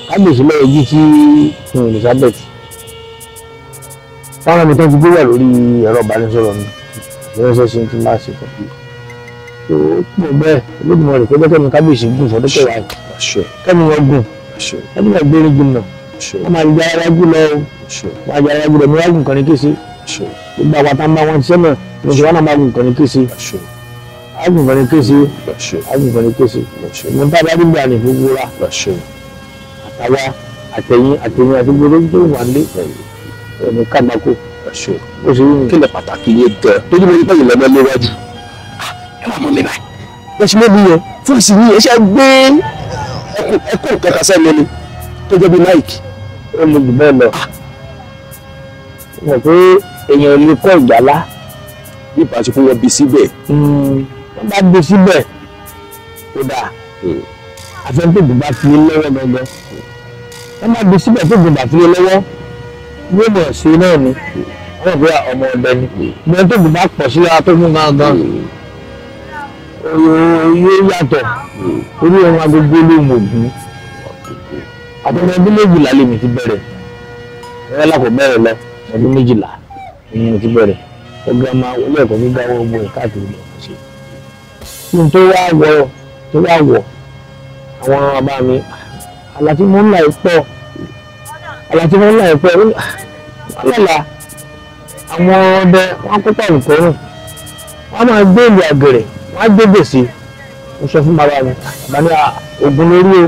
kábíyèsí lọ́wọ́ jí sí Queen Elizabeth. Fáwọn mi tó ti gbé wà lórí ẹ̀rọ ìbánisọ̀rọ̀ mi, ìránṣẹ́ sí ti máa ṣe fún mi. Tó pọ̀ bẹ́ẹ̀ Olódùmarè kó jẹ́ kẹ́mi kábíyèsí gùn fọdún kẹwàá yìí. Kẹ́mi wọn gùn. Kẹ́mi wọn gbé ní jìnnà. Wọ́n máa gba ara jù lọ o. Wọ́n á gba ara jù lọ, mi wá gùn kàn ní kése. Gbogbo àwọn tá ń bá wọn ṣiṣẹ́ náà, mo ṣe wá náà máa gùn kàn ní kése. Á gùn kàn ní kése. Á gùn kàn ní kése. Mo tá a bá dìgbà ní gbogbo ra. Àtàwa àtẹ̀yìn àtẹ̀yìn àti gbogbo tó wà nílé. Ẹ̀mí kàgbákò. Ó ṣe yín. Kí lè pàtàkì yé gan tójú mo ní pẹ̀lú lọ́mọ léwájú. Ẹ wà mọ́ mi báyìí. Bẹ́ẹ̀ ṣe mọ́ mi yẹn fún ìsìn yìí ẹ ṣe gbé ẹkọ kankan sẹ́nu ni tó jẹ́ bí Nike. Ó le jù bẹ́ẹ̀ lọ. Mọ̀ pé èèyàn lè kọ́ ìjàlá. Bí ìbá ṣe fún wọn bí síbẹ̀. Wọ́n bá gbé síbẹ̀ kó dáa. Àfẹ́ntògùn bá fi lọ́wọ́ gangan. Wọ́n bá gbé síbẹ̀ tó gùn bá fi lọ́wọ́. Yóò mọ̀ sí náà ni. Wọ́n mọ̀ pé ọmọ ọbẹ̀ ni. Ìgbẹ́ tó gùn bá pọ̀ sí ara tó fún gangan. Yóò yàtọ̀. Orí ohun agogo ló mọ̀ ògùn. Àtọmọ ọdún méjìlá lèmi ti bẹ̀rẹ̀. Ẹ̀rọ lákò bẹ̀rẹ̀ lọ ọdún méjìlá ni mo ti bẹ̀rẹ̀. Ọ̀gá máa wọlé ẹ̀kọ́ gíga wọ gbogbo ẹ̀ káàkiri lọ ṣe. Kí n tó wá wọ̀ àwọn bàbá mi, àlá tí mo ń là pọ̀, àlá tí mo ń là pọ̀, wọ́n lọ́la àwọn ọdẹ wọn kó pàrọ̀ kọ́rùn, wọ́n máa gbé ìlú àgẹ̀rẹ̀, wọ́n á gbé gbèsè. Mo sọ fún bàbá mi, bàbá ní ògùn lórí o,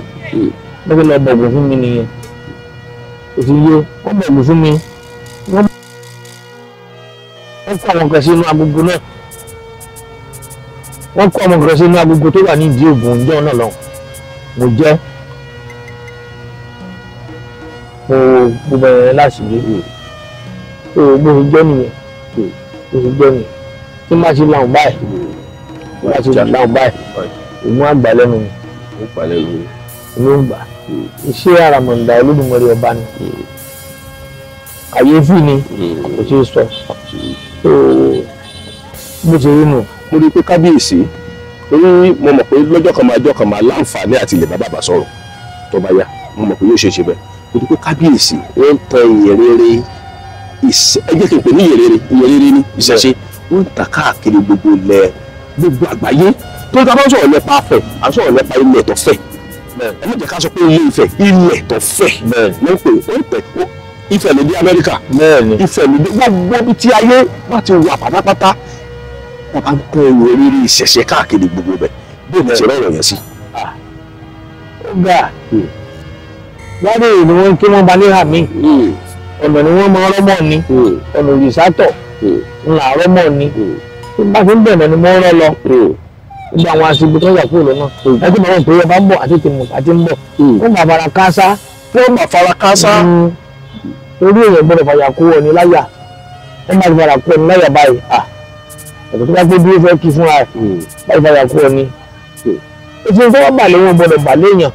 mo fi lọ bọ̀gùn fún mi nìyẹn. Kò sì yé, wọ́n bọ̀gùn fún mi. Wọ́n kó àwọn kan sí inú agogo náà. Wọ́n kó àwọn kan sí inú agogo tó wà ní ìdí ògùn ìjọ náà lọ. Mo jẹ́ mo bẹ̀rẹ̀ láṣìírí. Tó bó ṣe jẹ́ nìyẹn. Bó ṣe jẹ́ nìyẹn. Tí má ṣe láwùn báyìí, tí má ṣe láwùn báyìí, òun á gbà lẹ́nu mi. Òun á gbà. Iṣẹ́ àràmọ̀ǹdà Olódùmarè ọba ni. Kàyéfì ni kò ṣeé sọ. Tó bó ṣe rí nù. Mo rí i pé kábíyèsí torí mo mọ̀ pé lọ́jọ́ kan máa jọ́ kan máa láǹfààní àti ilẹ̀ bàbá sọ̀rọ̀ tó bá yá mo mọ̀ pé yóò ṣe é ṣe bẹ́ẹ̀. Mo rí i pé kábíyèsí wọ́n ń tan ìyìn rere ẹ jẹ́ kí n pè ní ìyìn rere ní ìṣẹ̀ṣe wọ́n ń tàn káàkiri gbogbo ilẹ̀ gbogbo àgbáyé tó ta bá ń sọ̀rọ̀ nípa Ifẹ̀ à ń sọ̀rọ̀ nípa ilẹ̀ tó fẹ̀. Ẹ má jẹ́ ká sọ pé ilé Ifẹ̀ ilẹ̀ tó fẹ̀ ló ń pè ó ń tẹ̀ Ifẹ̀ ló dé Amẹ́ríkà Ifẹ̀ ló dé gbogbo ibi tí ayé bá ti wà pátápátá wọ́n bá ń kó ẹrù oríire ìṣẹ̀ṣẹ̀ káàkiri gbogbo bẹ̀ bí òun ṣe rọrọ̀ yẹn sí. Ó gbà lábẹ́ ni wọ́n kí wọ́n ba ní hàmí ọ̀nà ni wọ́n máa rọ́mọ̀ ni ọ̀nà òrìṣàtọ̀ ńlá rọ́mọ̀ ni tí bá fi ń bẹ̀rẹ̀ ni mo ń rọ́ lọ gbogbo àwọn aṣègbè tó yà kúrò lọ́nà ẹtí màá mọ̀ pé ọba ń bọ̀ àti tìmù àti ń bọ̀ wọ́n máa fara káásá wọ́n máa fara káásá torí èèyàn gbọ́dọ̀ fàyà kú ọ ní láyà wọ́n máa fara kú ọ ní láyà báyìí ẹ̀kọ́ tó bá gbé dúró fẹ́ kí fúnra ẹ̀ báyìí fàyà kú ọ ní. Èsì tó bá bà lé wọn gbọ́dọ̀ bà léèyàn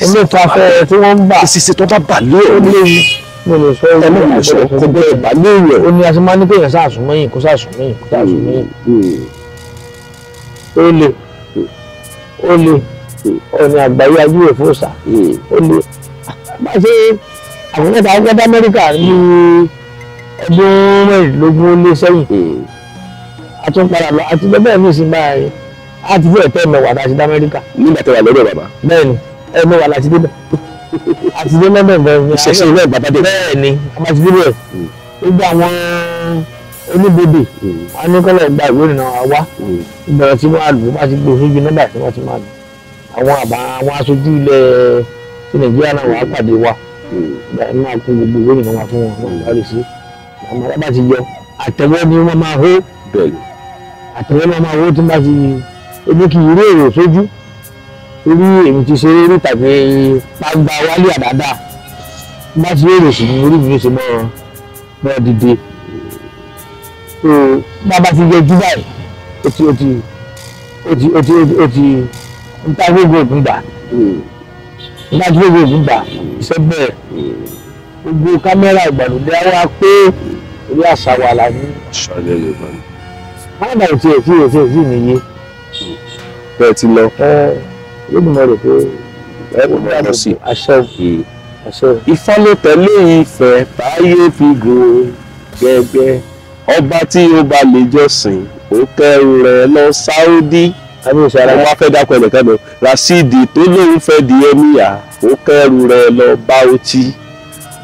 olóòtú afẹ́ tí wọ́n ń bà èsì tó bá bà lé ó léwu mo lè sọ ẹ mọ̀ lè sọ kó gbọ́dọ̀ bà léèyàn. Ó ní a ṣe máa ní kéèyàn sáàsùn mọ́yìn kó sáàsùn mọ́yìn kó sáàsùn mọ́yìn. Ó le ó le ọ̀nà àgbáyé ajúwèé fòsà ó le bá ṣe àwọn mẹ́ta ọgọ́dá Amẹ́ríkà ní ọdún mẹ́rìndínlógún ó lé sẹ́yìn a tún padà lọ àti bẹ́ẹ̀ ní ìsìn báyìí a ti fẹ́ tẹ́ mẹ́wàá láti dé Amẹ́ríkà. Nígbà tí wà lọ́dọ̀ bàbá. Bẹ́ẹ̀ni ẹ mẹ́wàá láti débẹ̀ àti dé mẹ́bẹ̀ bẹ́ẹ̀ ni ìṣẹ̀ṣẹ̀ ilé bàbá dé. Bẹ́ẹ̀ni a bá ti débẹ̀ gbogbo àwọn oníbodè wọn ní kọ́lọ̀ gba ìwé ìrìnnà wa wá ìbẹ̀rẹ̀ tí wọ́n á lò wọ́n ti gbé sójú nọ́mbà tí wọ́n ti máa lò àwọn àbá àwọn aṣojú ilẹ̀ ti Nàìjíríà náà wàá pàdé wa ìgbà yẹn máa kó gbogbo ìwé ìrìnnà wa fún wọn wọn bá lè ṣe àwọn alábà ti yọ àtẹ̀wọ́ ni wọ́n máa hó àtẹ̀wọ́ ni wọ́n máa hó tí wọ́n bá ti ebi kì í rí èrò sójú torí èmi ti ṣeré rí tàbí gbangba wálé àdáadáa bá ti èrò sí ní orí mi ṣe mọ́ dìde tó bàbá ti yọjú báyìí ó ti ó ti ó ti ó ti ó ti ń ta gbogbo ògùn gbà ń ta gbogbo ògùn gbà iṣẹ́ bẹ́ẹ̀ gbogbo kámẹ́rà ìgbàlódé á wá pé orí àṣà wà láti. Wọ́n dà tí èsì èsì èsì nìyí. Bẹ́ẹ̀ ti lọ. Olódùmarè pé ẹ kò mọ̀ lọ sí. Àṣẹ àṣẹ. Ifá ló tẹ̀lé Ifẹ̀ táyé fi gùn gẹ́gẹ́. Ọba tí ó bá lè jọ́sìn ó kẹ́rù rẹ̀ lọ Sáúdí. Wọ́n wá fẹ́ dákọ̀ ẹnìkan lọ Rasidi tó lóun fẹ́ di ẹ́míyà ó kẹ́rù rẹ̀ lọ Bauchi.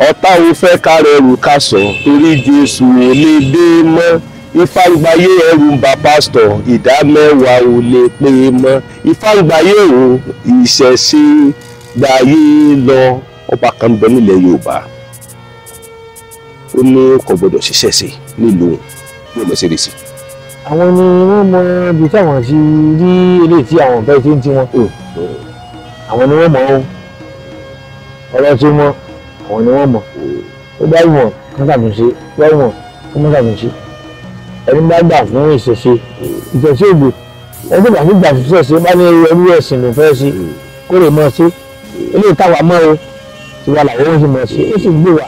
Ọ̀tá òun fẹ́ kárẹ̀ ẹrù ká sọ torí Jésù ò lè dé mọ́. Ifá ń gbayé ẹrù ń ba pásítọ̀, ìdá mẹ́wàá ò lè pé mọ́. Ifá ń gbayé o, ìṣẹ̀ṣe gbayé lọ. Ọba kan bẹ nílẹ̀ Yorùbá, ó ní kò gbọdọ̀ ṣiṣẹ́ sí nílùú bí ó lọ sí rèsì. Àwọn ni wọ́n mọ ibi táwọn ti rí eléyìí tí àwọn ọ̀fẹ́ tí ń tiwọn. Àwọn ni wọ́n mọ̀ ọ́, ọ̀rọ̀ tí wọ́n, àwọn ni wọ́n mọ̀. Ó bá wọ̀n kán ṣàtúnṣe, bá wọ̀n kán mọ́ ṣàtúnṣe. Ẹni bá gbà fún ìṣẹ̀ṣe, ìṣẹ̀ṣe ògbè, ẹni tó bá fi gbà fún ìṣẹ̀ṣe bá ní ẹrú ẹ̀sìn ló fẹ́ ṣe, kó lè mọ̀ ṣe. Eléyìí táwa mọ́ o, tiwa làwọn ó sì mọ̀ ṣe, ó sì gbé wa.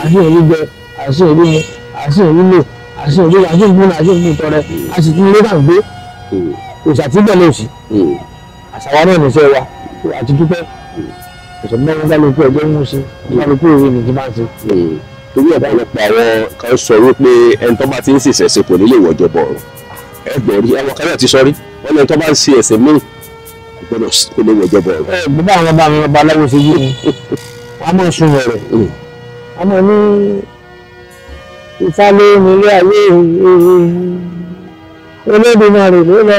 Àṣì ìlú jẹ, àṣì ìlú mu, àṣì ìlú lò, àṣì ìlú àṣì ìlú àṣì ìlú tọrẹ, àṣì ìlú ló kàn gbé. Òṣà tí bẹ́ẹ̀ lè sí. Àṣà wa náà níṣẹ́ wa, àti dúpẹ́. Òṣà mẹ́rin kálukú ẹgbẹ́ ń ṣe, kálukú òwe ni ti máa ń ṣe. Torí ọ̀pọ̀lọpọ̀ àwọn kan sọ wípé ẹni tó bá ti ń ṣèṣẹ̀ ṣe kò ní lè wọ̀jọ̀ bọ̀ ọ̀rọ̀. Ẹ gbọ́ rí, àwọn kan náà ti sọ rí, wọ́n ní ẹni tó bá ń ṣe ẹ̀sìn míì kò lè wọ̀jọ̀ bọ̀ ọ̀rọ̀. Ẹ bàbá àwọn bàbá mi babaláwo ṣe yé mi, wọ́n á máa sun ọ̀rọ̀. Wọ́n máa ní Ifá ló ní ilé ayé, Olódùmarè ló lọ.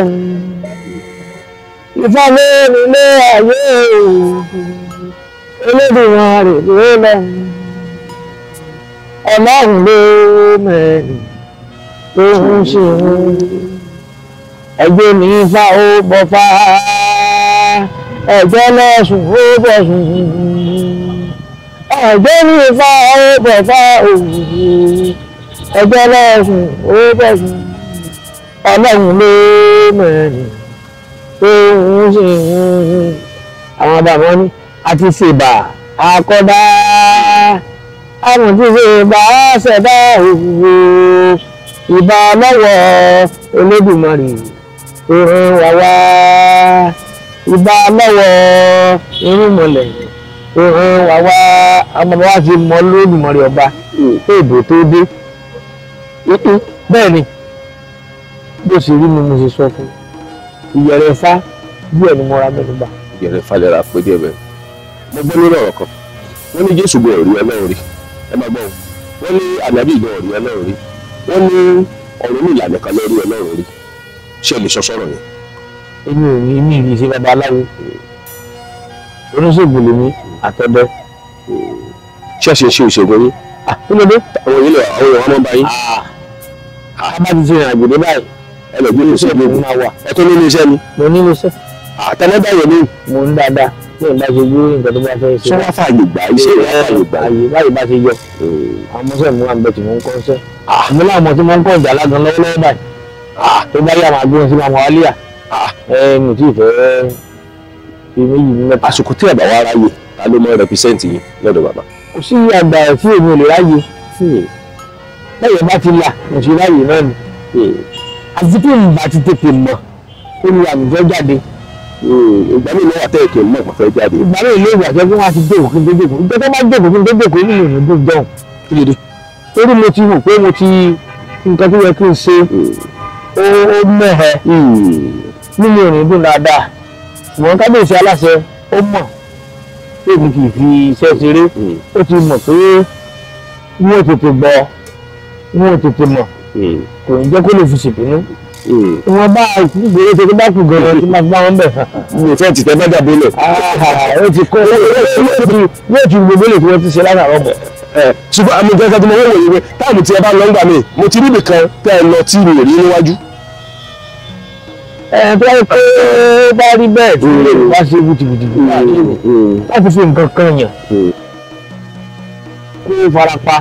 Ifá ló ní ilé ayé, Olódùmarè ló lọ. Ọlọ́run ló mẹ́rin tó ń ṣe ẹgbẹ́ ní Ifá ó bọ̀fá, ẹ̀jẹ̀ lọ́sùn ó bọ̀sùn, ẹ̀jẹ̀ ní Ifá ó bọ̀fá ẹ̀jẹ̀ lọ́sùn ó bọ̀sùn. Ọlọ́run ló mẹ́rin tó ń ṣe. Àwọn bàbá ní àti ṣèbà akọ́dá, àwọn tí ṣe bá ṣẹ̀dá òwò, ìbà lọ́wọ́ Olódùmarè tó rán wa wá, ìbà lọ́wọ́ irúnmọlẹ̀ tó rán wa wá. Àwọn bàbá wa ti mọ Olódùmarè ọba èbò tó dé. Bẹ́ẹ̀ ni bó ṣe rí ni mo ṣe sọ fún ìyẹ̀rẹ̀ Ifá díẹ̀ ni mo ra mẹ́nu bà. Ìyẹ̀rẹ̀ Ifá lè ra pé díẹ̀ bẹ́ẹ̀. Mo gbọ́ lórí ọ̀rọ̀ kan, wọ́n ní Jésù gbọ́ ọ̀rí Ọlọ́run rí. Ẹ máa gbọ́ o, wọ́n ní ànábì gan ọ̀rí Ọlọ́run rí, wọ́n ní Ọ̀rúnmìlà nìkan lórí Ọlọ́run rí. Ṣé ẹ lè sọ sọ̀rọ̀ yẹn? Èmi ò ní mi ì ṣe babaláwo, oníṣègùn lèmi àtọ̀dẹ. Ṣé ẹ ṣe ṣe ìṣègùn yín? Kí ló dé? Àwọn yìí lè àwọn èèyàn máa ń bá yín. A bá ti ṣe ìrìnàjò dé báyìí. Ẹ lọ gbé iṣẹ́ mi ẹ tó ní iléeṣẹ́ mi. Mo ní iléeṣẹ́. Àtẹnudá yẹn ni. Mo ń dáadáa bí ìbá ṣe gbé nǹkan tó bá fẹ́ ṣe. Ṣé wàá fààyè gbà iṣẹ́ ìwà fààyè gbà? Àyè báyìí bá ṣe yọ. Àwọn ọmọọṣẹ́ mi wà ń bẹ tí mò ń kọ́ iṣẹ́. Mo láwọn ọmọ tí mò ń kọ́ ìjà lágan lọ́wọ́lọ́wọ́ báyìí. Tó bá yà máa gbé wọn sí máa wọ alíyà. Ẹ mi ò tí ì fẹ́ fi méjì ní mẹ́ta. Àsìkò tí ẹ̀bà wa ráyè, ta ló mọ rẹpísẹ́ǹtì yín lọ́dọ̀ bàbá? Kò sí àgbà tí èmi ò lè ráyè. Lẹ́yìn bá ti là, mo ti ráyè náà ni. Àti tí n bá ti tètè mọ̀, olùwà mi fẹ́ jáde. Ìgbà mi lọ́wọ́ àtẹ̀yẹ̀ kì í mọ̀ fẹ́ jáde. Ìgbà mi lè wà jẹ́ kí wọ́n á ti dòkó kí n tó dòkó. Ìgbà tó bá dòkó kí n tó dòkó nínú ìrìn dùn jọ̀hún. Kí ló dé? Torí mo ti rò pé mo ti nǹkan tó yẹ kí n ṣe ó mọ̀ ẹ́ nínú ìrìn dùn dáadáa. Ṣùgbọ́n kábíyèsí aláṣẹ ó mọ̀ pé mi kì í fi iṣẹ́ ṣeré. Ó ti mọ̀ pé wọ́n tètè gbọ́, wọ́n tètè mọ̀, kò ní jẹ́ kó lè fi ṣèbínú. Wọ́n bá gbèrè tó bá kù gan-an tí máa fi bá wọn bẹ̀. Mi ò fẹ́ tìtẹ́ bá dàbí lẹ̀. Ó ti kọ́ yóò ti gbogbo lè tí wọ́n ti ṣe látàárọ̀ bọ̀. Ṣùgbọ́n àmì gẹ́gẹ́ tí mo wọ́n wòye pé táàmù tí ẹ bá lọ ń gbà mí, mo ti ríbi kan tẹ́ ẹ lọ tí mi ò rí níwájú. Ẹ tó wáyé pé bá rí bẹ́ẹ̀ tí wá ṣe wùtìwùtì láti fi nǹkan kan yàn kó farapa.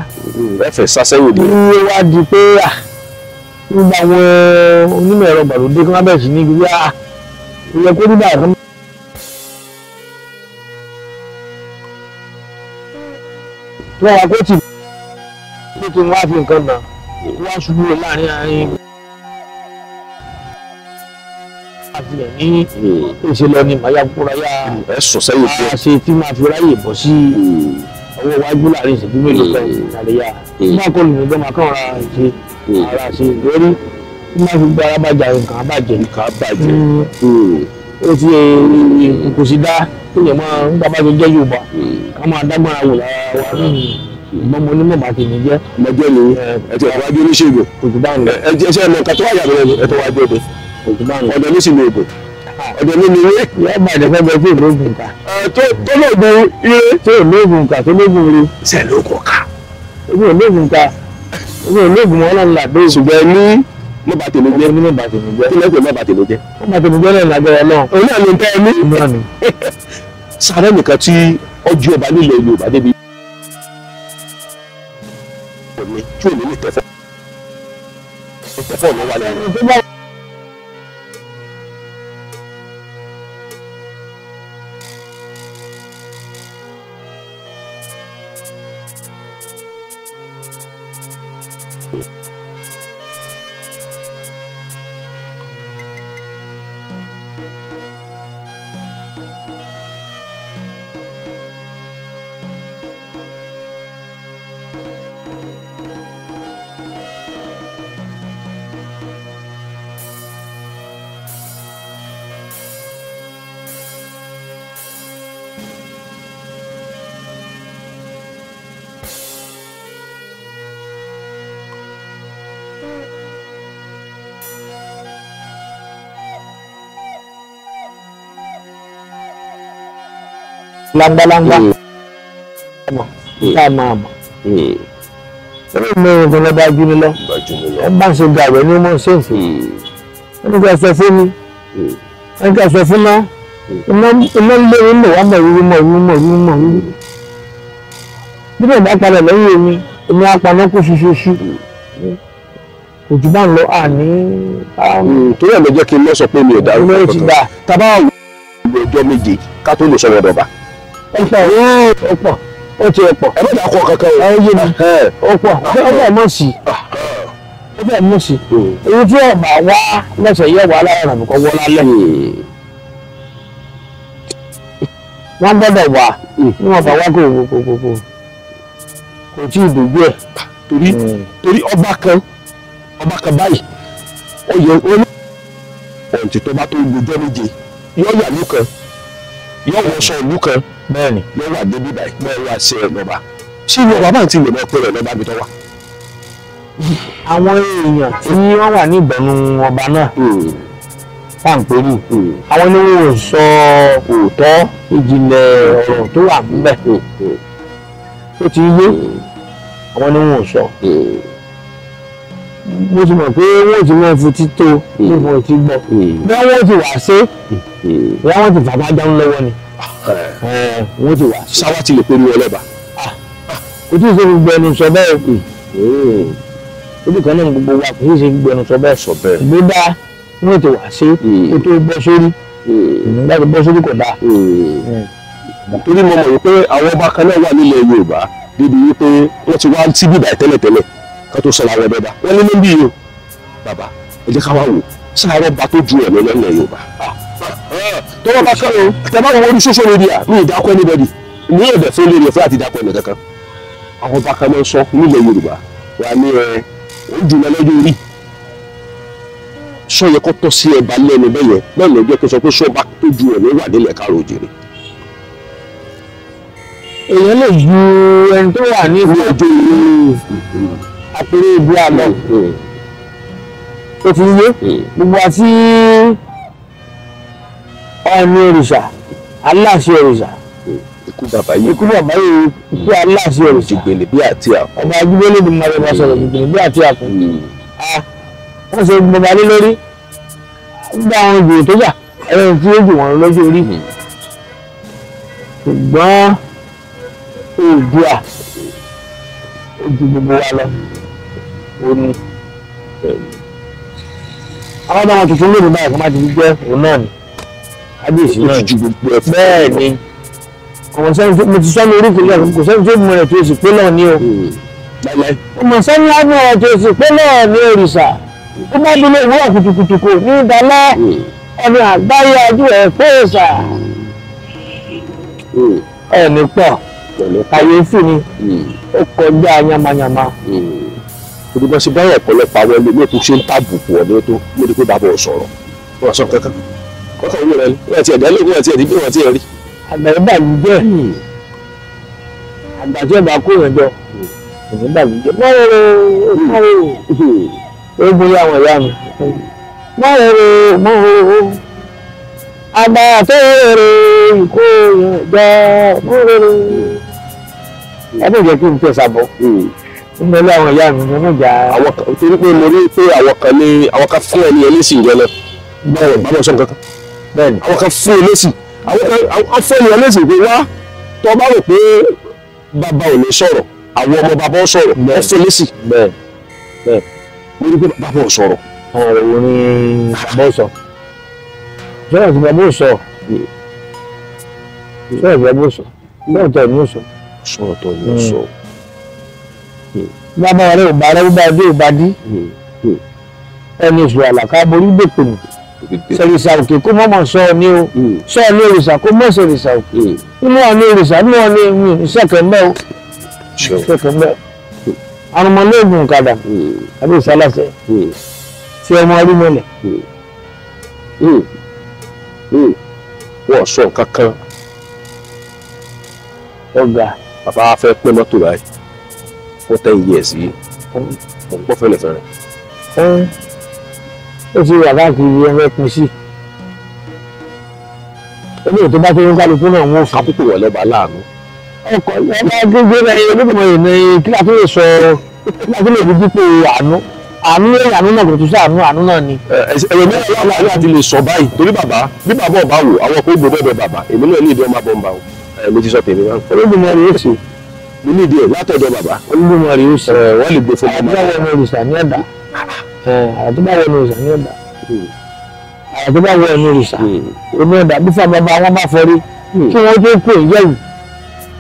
Ẹ fẹ́ sásẹ́yìn dé. Ó wá di pé nígbà àwọn onímọ̀ ẹ̀rọ gbàlódé kí wọ́n bẹ̀rẹ̀ sí ní gbígbé à ìyẹ kó nígbà kan. Tí wọ́n wá kó tì kó kí n wá fi nǹkan nà kó wá ṣubú rẹ̀ láàrin àárín. Àfihàn ní ìṣe lọ ni màá yá kúra yá ẹ sùn sẹ́yìn fún ẹ ṣe tí màá fi ráyè bọ́ sí ọwọ́ iwájú láàrin ìṣẹ́jú mélòó kan ìrìnàlẹ́yà. Nígbà kọlù mi gan máa kàn ra ṣe ara ṣe ìgbérí. Má fi gbọ́ ara bàjẹ́ nǹkan àbàjẹ́. Nǹkan àbàjẹ́. Ó ti kò sí dá kéèyàn máa ń bá bá ti jẹ́ Yorùbá ká máa dágbára wò lára wa. Ìgbọ́n mo ní mọ̀ bá tèmi jẹ́. Mọ̀jẹ́ ni ẹ ti wájú oníṣègùn. Kò jù bá ń lọ. Ẹ jẹ́ ṣe ẹ̀mọ̀ nǹkan tó wà yàrá ẹ tó wájú ọdẹ. Kò jù bá ń lọ. Ọdẹ ní sì ní oògùn. Ọdẹ ní ní ewé. Ìyá ìbàdàn fẹ́ bẹ tí ò lóògùn ká. Tó lóògùn ire. Tí ò lóògùn ká tó lóògùn ire. Ṣé ló kọ̀ ká? Èmi ò lóògùn ká. Èmi ò lóògùn mọ́ ọlọ́run làdó. Ṣùgbọ́n ẹ ní mọ̀ bá tèmi jẹ́. Ní mọ̀ bá tèmi jẹ́. Kí lẹ́gbẹ̀ẹ́ mọ̀ bá tèmi jẹ́. Mọ̀ bá tèmi jẹ́ náà lágbára náà. Òun náà ló ń tẹ́ ẹ ní. Náà ni. Sáré nìkan tí ọjọ́ ọba nílẹ̀ Yorùbá débi. Òní tí òní lè tẹ̀fọ́. Tẹ̀fọ́ ọ̀nà wà lẹ́nu. Langbalangba mọ̀ tá a máa mọ̀ ẹ̀rọ mẹ́rin kan lọ́ba jú ni lọ ẹ bá ń ṣe gàwé ní mọ̀ ṣèǹsì ẹni ká sọ fún mi ẹni ká sọ fún náà iná lé mi mọ̀ wá mọ̀ rúru mọ̀ rúru mọ̀ rúru mọ̀ rúru bí bẹ́ẹ̀ bá padà lẹ́yìn èmi èmi apaná kó ṣuṣuṣu kò jù bá ń lọ àní. Torí ẹ̀ ló jẹ́ kí n lọ sọ pé mi ò dárúkọ kankan tá a bá wà ọjọ́ méje ká tó lè sọ̀rọ̀ dọ̀bà. Ọ̀pọ̀ ọ̀pọ̀ ó ti ọ̀pọ̀. Ẹ má dà kọ kankan o. Ẹ yé mi ọ̀pọ̀ ó fẹ́ mọ̀ sí ó fẹ́ mọ̀ sí. Èyí tí ọ̀bà wá lọ́sẹ̀ yẹ wà lára rẹ̀ kọ́ wọ́ lálẹ́. Wọ́n gbọ́dọ̀ wà ní wọ́n bá wá kò kò kò kò kò tí ì dògbò ẹ̀. Torí torí ọba kan báyìí ó yẹ ó ní ọ̀ǹtì tó bá tó gbọjọ́ méje yọ yà lù kan yọ wọṣọ ìlú kan bẹ́ẹ̀ni yọ wà débi báyìí bẹ́ẹ̀ wà sí ẹ lọ́ba ṣé ìwọ bàbá àti ìlú ọpẹ rẹ lọ́ba bí tọ́ wà. Àwọn èèyàn tí wọ́n wà ní ìbẹ̀nu ọba náà pàǹpẹ́rù àwọn ni wọn ò sọ òótọ́ ìjìnlẹ̀ ọ̀rọ̀ tó wà níbẹ̀ tó ti yé àwọn ni wọn ò sọ. Mo ti mọ̀ pé wọ́n ti mọ̀ fi títò ní mo ti gbọ́ bí wọ́n ti wà sí bí wọ́n ti fàbá jáun lọ́wọ́ ni wọ́n ti wà sí. Sáwá ti lè pe ní ọlọ́ba. Kò tí ì ṣe gbogbo ẹnu sọ bẹ́ẹ̀ ojú kan náà gbogbo wa kò tí ì ṣe gbogbo ẹnu sọ bẹ́ẹ̀ sọ bẹ́ẹ̀. Ìgbó dáa wọ́n ti wà sí kó tó bọ́ sórí nígbà tó bọ́ sórí kò dáa. Torí mo mọ̀ wípé àwọn ọba kan náà wà nílẹ̀ Yorùbá débi wípé wọ́n ti wá sí bíbà tẹ́lẹ̀tẹ́lẹ̀ ká tó sọ̀rọ̀ àwọn ọba wọ́n ní níbí yìí o bàbá ẹ jẹ́ ká wá wò sáárọ̀ bá tó ju ẹ̀mí lọ́lẹ̀ Yorùbá. Tọ́wọ́ bá kọ́ o tẹ bá wọn orí social media mi ì dákọ́ anybody mi ò dẹ̀ fún lórí ẹ̀fẹ́ àti dákọ́ ẹnì kankan. Àwọn ọba kan máa ń sọ nílẹ̀ Yorùbá wà ní ẹ ó jù lọ lọ́jọ́ orí sọ yẹ kó tọ́ sí ẹba lẹ́nu bẹ́yẹn bẹ́ẹ̀ ló jẹ́ kó sọ pé sọ́ba tó ju ẹ̀mí wà nílẹ̀ káàró òjìrì. Èèyàn lè ju ẹni tó wà ní ọjọ́ orí àpèrè ibi àlọ́ ó ti yé gbogbo àti Ọọ̀ni òrìṣà aláṣẹ òrìṣà ikú bàbá yìí ikú bàbá yìí ikú aláṣẹ òrìṣà jìgbìnì bí àti àpò ọba ajíbélé ni mo bá sọ̀rọ̀ jìgbìnì bí àti àpò wọ́n ṣe gbọba lé lórí gba àwọn ìjòyè tó jà ẹ̀rọ tí ó jù wọ́n lọ́jọ́ orí ṣùgbọ́n Oòduà ó ju gbogbo wa lọ ó ní àwọn ọmọ tuntun lónìí báyìí kó má ti jẹ́ òun náà ni kábíyèsí náà ju gbogbo ẹ bẹ́ẹ̀ ni kò sẹ́ni tó mo ti sọ ní orí kìlọ̀ kò sẹ́ni tó mọ rẹ̀ tó sì pé náà ní o ọmọ sẹ́ni á mọ rẹ̀ tó sì pé náà ní òrìṣà ó má dúró ìwúrọ̀ kùtùkùtù kò ní ìdálẹ́ ọ̀nà àgbáyé ajú ẹ̀ pé òòṣà ẹ̀ ní pọ̀ kàyéfì ni ó kọjá yamayama. Torí bá ṣe báyọ̀ ọ̀pọ̀lọpọ̀ àwọn ẹlòmíì tó ṣe ń tàbùkù ọ̀dọ́ tó mo rí pé bàbá ò sọ̀rọ̀. Wọ́n sọ kankan. Wọ́n kàn wúwo rẹ̀ ni. Wọ́n ti ẹ̀dá lóògùn wọ́n ti ẹ̀dí bí wọ́n ti rí. Àgbà yẹn bàlújẹ́. Àgbà tí ọba kó yẹn jọ. Èmi bàlújẹ́. Mọ́rọ̀rọ̀ ó borí àwọn ìyá mi. Mọ́rọ̀rọ̀ mọ́rọ̀rọ̀. Àgbà tó rere ìkó yẹn jọ mọ́rọ̀rọ̀. Ẹ bẹ̀ jẹ́ kí n tẹ̀sà bọ̀. Nínú ilé àwọn ìyá mi ni mo jà. Àwọn kan torí pé mo rí pé àwọn kan ní àwọn kan fún ẹni ẹlẹ́sìn jẹ lọ. Bẹ́ẹ̀ bá bọ̀ sọ nǹkan kan. Bẹ́ẹ̀ni. Àwọn kan fún ẹlẹ́sìn. Àwọn kan fún ẹni ẹlẹ́sìn pé wá tó bá rò pé bàbá ò ní sọ̀rọ̀ àwọn ọmọ bàbá ò sọ̀rọ̀ ẹ fún ẹlẹ́sìn. Bẹ́ẹ̀ bẹ́ẹ̀. Mo rí pé bàbá ò sọ̀rọ̀. Ọ̀rọ̀ wo ni bàbá ò sọ? Sọ̀rọ̀ tí bàbá ò sọ. Sọ̀rọ̀ tí bàbá ò sọ. Sọ̀rọ̀ tó ní ò sọ. Sọ̀rọ̀ tó ní ò sọ. Bàbá rẹ̀ ò bá rẹ̀ bá dé ò bá dí. Ẹni èṣù àlàkà borí gbèpè nù. Sẹ̀rìsà òkè kó mọ̀mọ̀ sọ ọ ní o. Sọ ọ ní òrìṣà kó mọ̀ sẹ̀rìsà òkè. Inú ọ ní òrìṣà inú ọ ní ìṣẹ̀kẹ̀ mbẹ́ o. Ìṣẹ̀kẹ̀ mbẹ́ o. Àrùnmọ́lógún kàdà àbí ìsálàsẹ̀ tí ọmọ orí mọ́lẹ̀. Wọ́n sọ nǹkan kan. Ọ̀gá. Bàbá fẹ́ pín mọ́tò báyìí fún 10 years yìí. Ọ̀pọ̀ fẹ́lẹ̀ fẹ́rẹ̀. Ó ti wà káàkiri ẹgbẹ́ pín sí. Ebi tó bá tó ń kálukú náà wọ́n fún. Àkókò wọ̀ lọ́ba láàánú. Ọkọ̀ ọba gbégbé rẹ̀ olókùnrin yìí ní kí la tó lè sọ kí la tó lè fi dípò àánú. Àánú lórí àánú náà kò tún sí àánú àánú náà ni. Ẹ̀rọ mẹ́rin aláàánú àti lè sọ báyìí torí bàbá bí bàbá ọba wò àwọn kò gbọdọ̀ bẹ bàbá èmi náà ní ìdí ọmọ abọ́nba o. Mo ti sọ tèmi wá. Olódùmarè yóò ṣe. Mo ní ìdí ẹ̀ látọ̀dọ̀ bàbá. Olódùmarè yóò ṣe. Wọ́n lè gbé fún ọmọ. Àdúrà wọnú òrìṣà ní ọ̀dà. Àdúrà wọnú òrìṣà ní ọ̀dà. Àdúrà wọnú òrìṣà ní ọ̀dà. Bí fún bàbá wọn bá fọrí kí wọ́n tó kú ìyẹ́wù.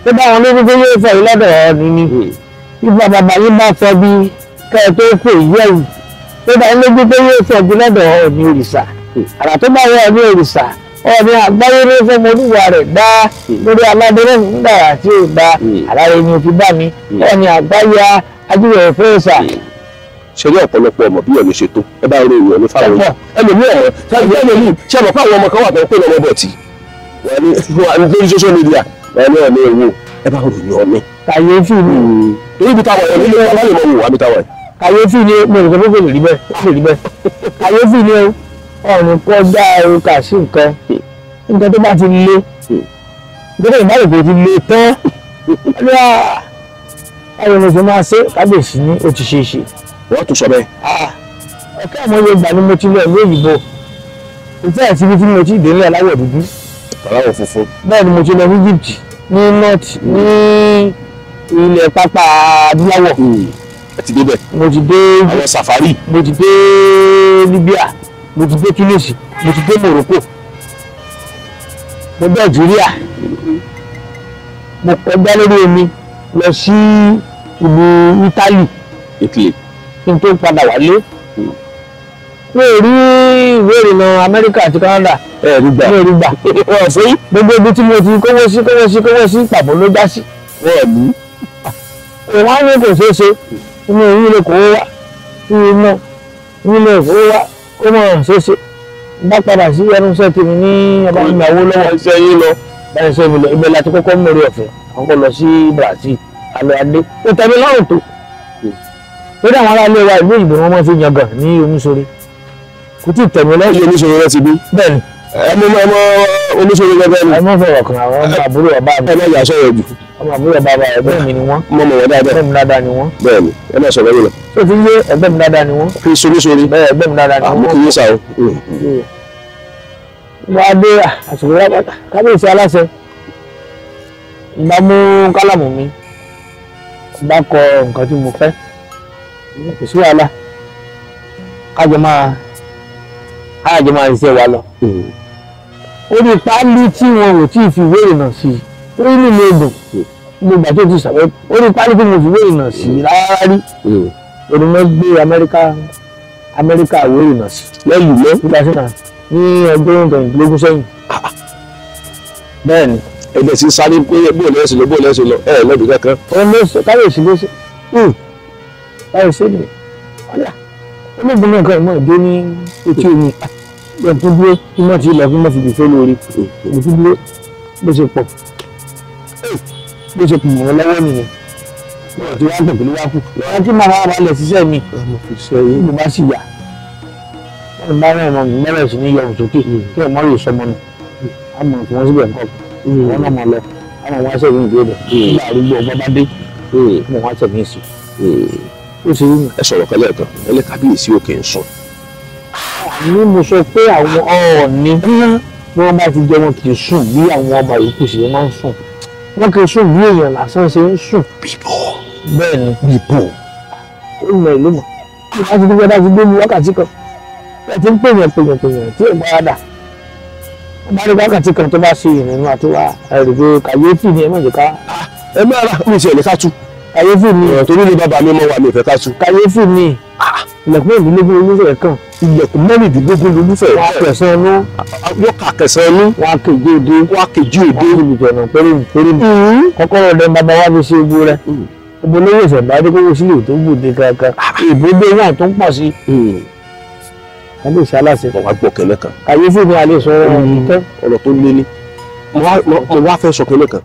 Tó bá wọn lórí pé yóò fọ ìlọ́dọ̀ ọ̀ọ́ni ni. Bí fún bàbá yín bá fọ bí kẹ́ ẹ tó kú ìyẹ́wù. Tó bá wọn lójú pé yóò fọ bí lọ́dọ̀ ọ̀ọ́ni òrìṣà. Àrà tó bá wọ ọ̀ọ́ni òrìṣà ọ̀ọ́ni àgbáyé ló fọmọ olúwa rẹ̀ dá lórí aládé náà nígbà tí ò dá àlàyé ni o fi bá mi ọ̀ọ́ni àgbáyé ajíwẹ̀ fẹ́ẹ̀sà. Ṣe ní ọ̀pọ̀lọpọ̀ ọmọ bí ọ̀nà ṣe tó ẹ bá rí ìwọ̀n ní fáwọn èèyàn ẹlòmíì ọ̀rọ̀ ṣáàbí ẹlòmíì ṣe mọ̀ pé àwọn ọmọ kan wà tó ń pè lọ́mọ bọ̀tì wà ní lórí social media wà ní ọ̀nà ewu ẹ bá ròyìn ọ̀mí. Kàyéfì ni torí ibi táwọn ẹ̀ nílé wọn lè mọ wò wá bí táwọn ẹ̀. Kàyéfì ni mo rò pé kò lè rí bẹ́ẹ̀ kò lè rí bẹ́ẹ̀ kàyéfì ni ọ̀nì kọjá òrùka sí nǹkan nǹkan tó bá ti le nítorí ìbálòpọ̀ ti le tán báwo ni mo ṣe máa ṣe kábíyèsí ní ó ti ṣe é ṣe. Wọ́n tún sọ bẹ́ẹ̀. Ọ̀kẹ́ àwọn Yorùbá ni mo ti lọ ìlú òyìnbó ìfẹ́ àti ibi tí mo ti dé ní aláwọ̀ dúdú. Aláwọ̀ funfun. Bẹ́ẹ̀ ni mo ti lọ ní Egypt ní north ní ilẹ̀ pápá adúláwọ̀. Ẹ ti débẹ̀. Mo ti dé. Àwọn safari. Mo ti dé Libya, mo ti dé Tunis, mo ti dé Morocco, mo dé Algeria, mo kọjá lórí omi lọ sí ìlú Italy. Italy. Kí n tó padà wálé. Mi ò rí ìwé ìrìnnà Amẹ́ríkà àti Canada. Ẹ rí gbà. Mi ò rí gbà. Wọ́n fún. Gbogbo ibi tí mo ti kówó sí kówó sí kówó sí pàbó ló já sí. Wọ́n ní. Òun á ní kò ṣeé ṣe. Inú ìlú lè kówó wá. Inú ìlú lè kówó wá. Ó mọ̀ ṣeé ṣe. Bá padà sí ẹnu iṣẹ́ tèmi ní ọba mi àwọ̀ lọ́wọ́. Iṣẹ́ yín lọ. Báyìí iṣẹ́ mi lọ. Ibẹ̀ la ti kọ́kọ́ mú orí ọ̀fẹ́. Àwọn kò lọ sí Brazil. Àlọ́ adé. Ó tẹ́ mi lọ́rùn tó. Lórí àwọn aráalé wa ìlú òyìnbó ni wọ́n máa fi yangàn ní Omiṣore. Kò tí ì tẹ̀mí lọ́wọ́. Ilé Omiṣore rẹ ti bí. Bẹ́ẹ̀ni. Ẹ mọ ọmọ Omiṣore gẹ́gẹ́ ni. Ẹ mọ fọwọ́ kan àwọn ọmọ àbúrò ọba mi. Ẹ má yà sọ̀rọ̀ jù. Ọmọ àbúrò ọba mi ẹgbẹ́ mi ni wọ́n. Mo mọ̀ wọ́n dáadáa. Ẹgbẹ́ mi dáadáa ni wọ́n. Bẹ́ẹ̀ni, ẹ má sọ̀rọ̀ yìí lọ. Tó ti yé ẹgbẹ́ mi dáadáa ni wọ́n. Kí Omiṣore. Bẹ́ẹ̀ ẹgbẹ́ mi dáadáa ni wọ́n. Àmọ́ kì í sà o. Wọ́n á dé àsìkò kábíyèsí aláṣẹ. Bá mú kálámù mi. Bá kọ nǹkan tí mo fẹ́. Kò sí wàhálà. Kájọ máa ṣiṣẹ́ wa lọ. Orí páálí tí wọn ò tí ì fi ìwé ìrìnnà sí i orí nílé odò gbogbo àti òtún ìsàwẹ́ orí páálí tí mo fi ìwé ìrìnnà sí i rárá rí orí mo gbé Amẹ́ríkà ìwé ìrìnnà sí. Lẹ́yìn lọ. Nígbà tí náà ní ọdún kẹrìndínlógún sẹ́yìn. Bẹ́ẹ̀ni. Ẹgbẹ́ ti sáré pé bóòlù ẹ̀sìn lọ bóòlù ẹ̀sìn lọ ẹ̀ lọ́dún kankan. Òun ló ṣe kábíyèsí ló ṣe kábíyèsí ni. Olóògùn náà kan ìmọ̀ ìdó ní etí omi. Bẹ́ẹ̀ tó dúró kí wọ́n ti lọ kí wọ́n fi bìfẹ́ lórí. Mo ti dúró bó ṣe pọ̀. Bó ṣe pọ̀ mọ́ lọ́wọ́ nìyẹn. Wọ́n ti wá pọ̀ pẹ̀lú wá kù. Wọ́n ti máa wá balẹ̀ ṣiṣẹ́ mi. Mo bá sì yà. Wọ́n bá rẹ̀ mọ́ mi bẹ̀rẹ̀ sí ní yọrùn sókè kí ọmọ rẹ̀ sọmọ nù. A mọ̀ fún wọn síbẹ̀ nǹkan. Wọ́n náà mọ̀ lọ. A mọ̀ wá sẹ́yìn ìdí ẹ̀bẹ̀. Nígbà arúgbó ọgbọ́n bá dé. Mo wá sẹ̀mí sí. Ó ṣe rí mi. Ẹ sọ̀rọ̀ kan lẹ́ẹ̀kan, ẹ lé kábíyèsí òkè ń sùn. Àní mo sọ pé àwọn Ọọ̀ni bí wọ́n bá ti jẹ wọn kì í sùn bí àwọn ọba yòókù sì máa ń sùn. Wọ́n kì í sùn bí èèyàn lásán ṣe ń sùn. Bíbò. Bẹ́ẹ̀ ni. Bíbò. Ó mọ ìlú mọ̀. Bí wọ́n ti dúpẹ́ bá ti gbé mi wákàtí kan. Bẹ́ẹ̀ ti ń pèyàn pèyàn pèyàn tí ò gbáradà. Wọ́n bá rí wákàtí kan tó bá ṣe ìrìnnà àti wá ẹ̀rù pé kàyéfì ni ẹ má jẹ́ ká. Ẹ má ra mi ṣe ní ká tú. Kàyéfì ni. Torí ni bàbá mi mọ wà mí ìfẹ́ ká tú. Kàyéfì ni. Ilẹ̀kùn mẹ́rìndínlógún olúfẹ̀ kan. Ilẹ̀kùn mẹ́rìndínlógún olúfẹ̀. Wọ́n á kẹsàn án nú. Wọ́n kà kẹsàn án nú. Wọ́n á kejì òde. Wọ́n á kejì òde. Wọ́n á kejì ọ̀nà péré péré. Kọ́kọ́rọ́ ọdẹ bàbá wa fi ṣe egbò rẹ̀. Ọbọ olówó ìṣẹ̀dá dé kówó sílẹ̀ tó gbòde kankan. Ìbò dé wà tó ń pọ̀ sí. Kábíyèsí aláṣẹ. Mo wá gbọ́ kẹlẹ́ kan. Kàyéfì ni a lè sọ ọ̀rọ̀ tó lé ní. Mo wá fẹ́ sọ kẹlẹ́ kan.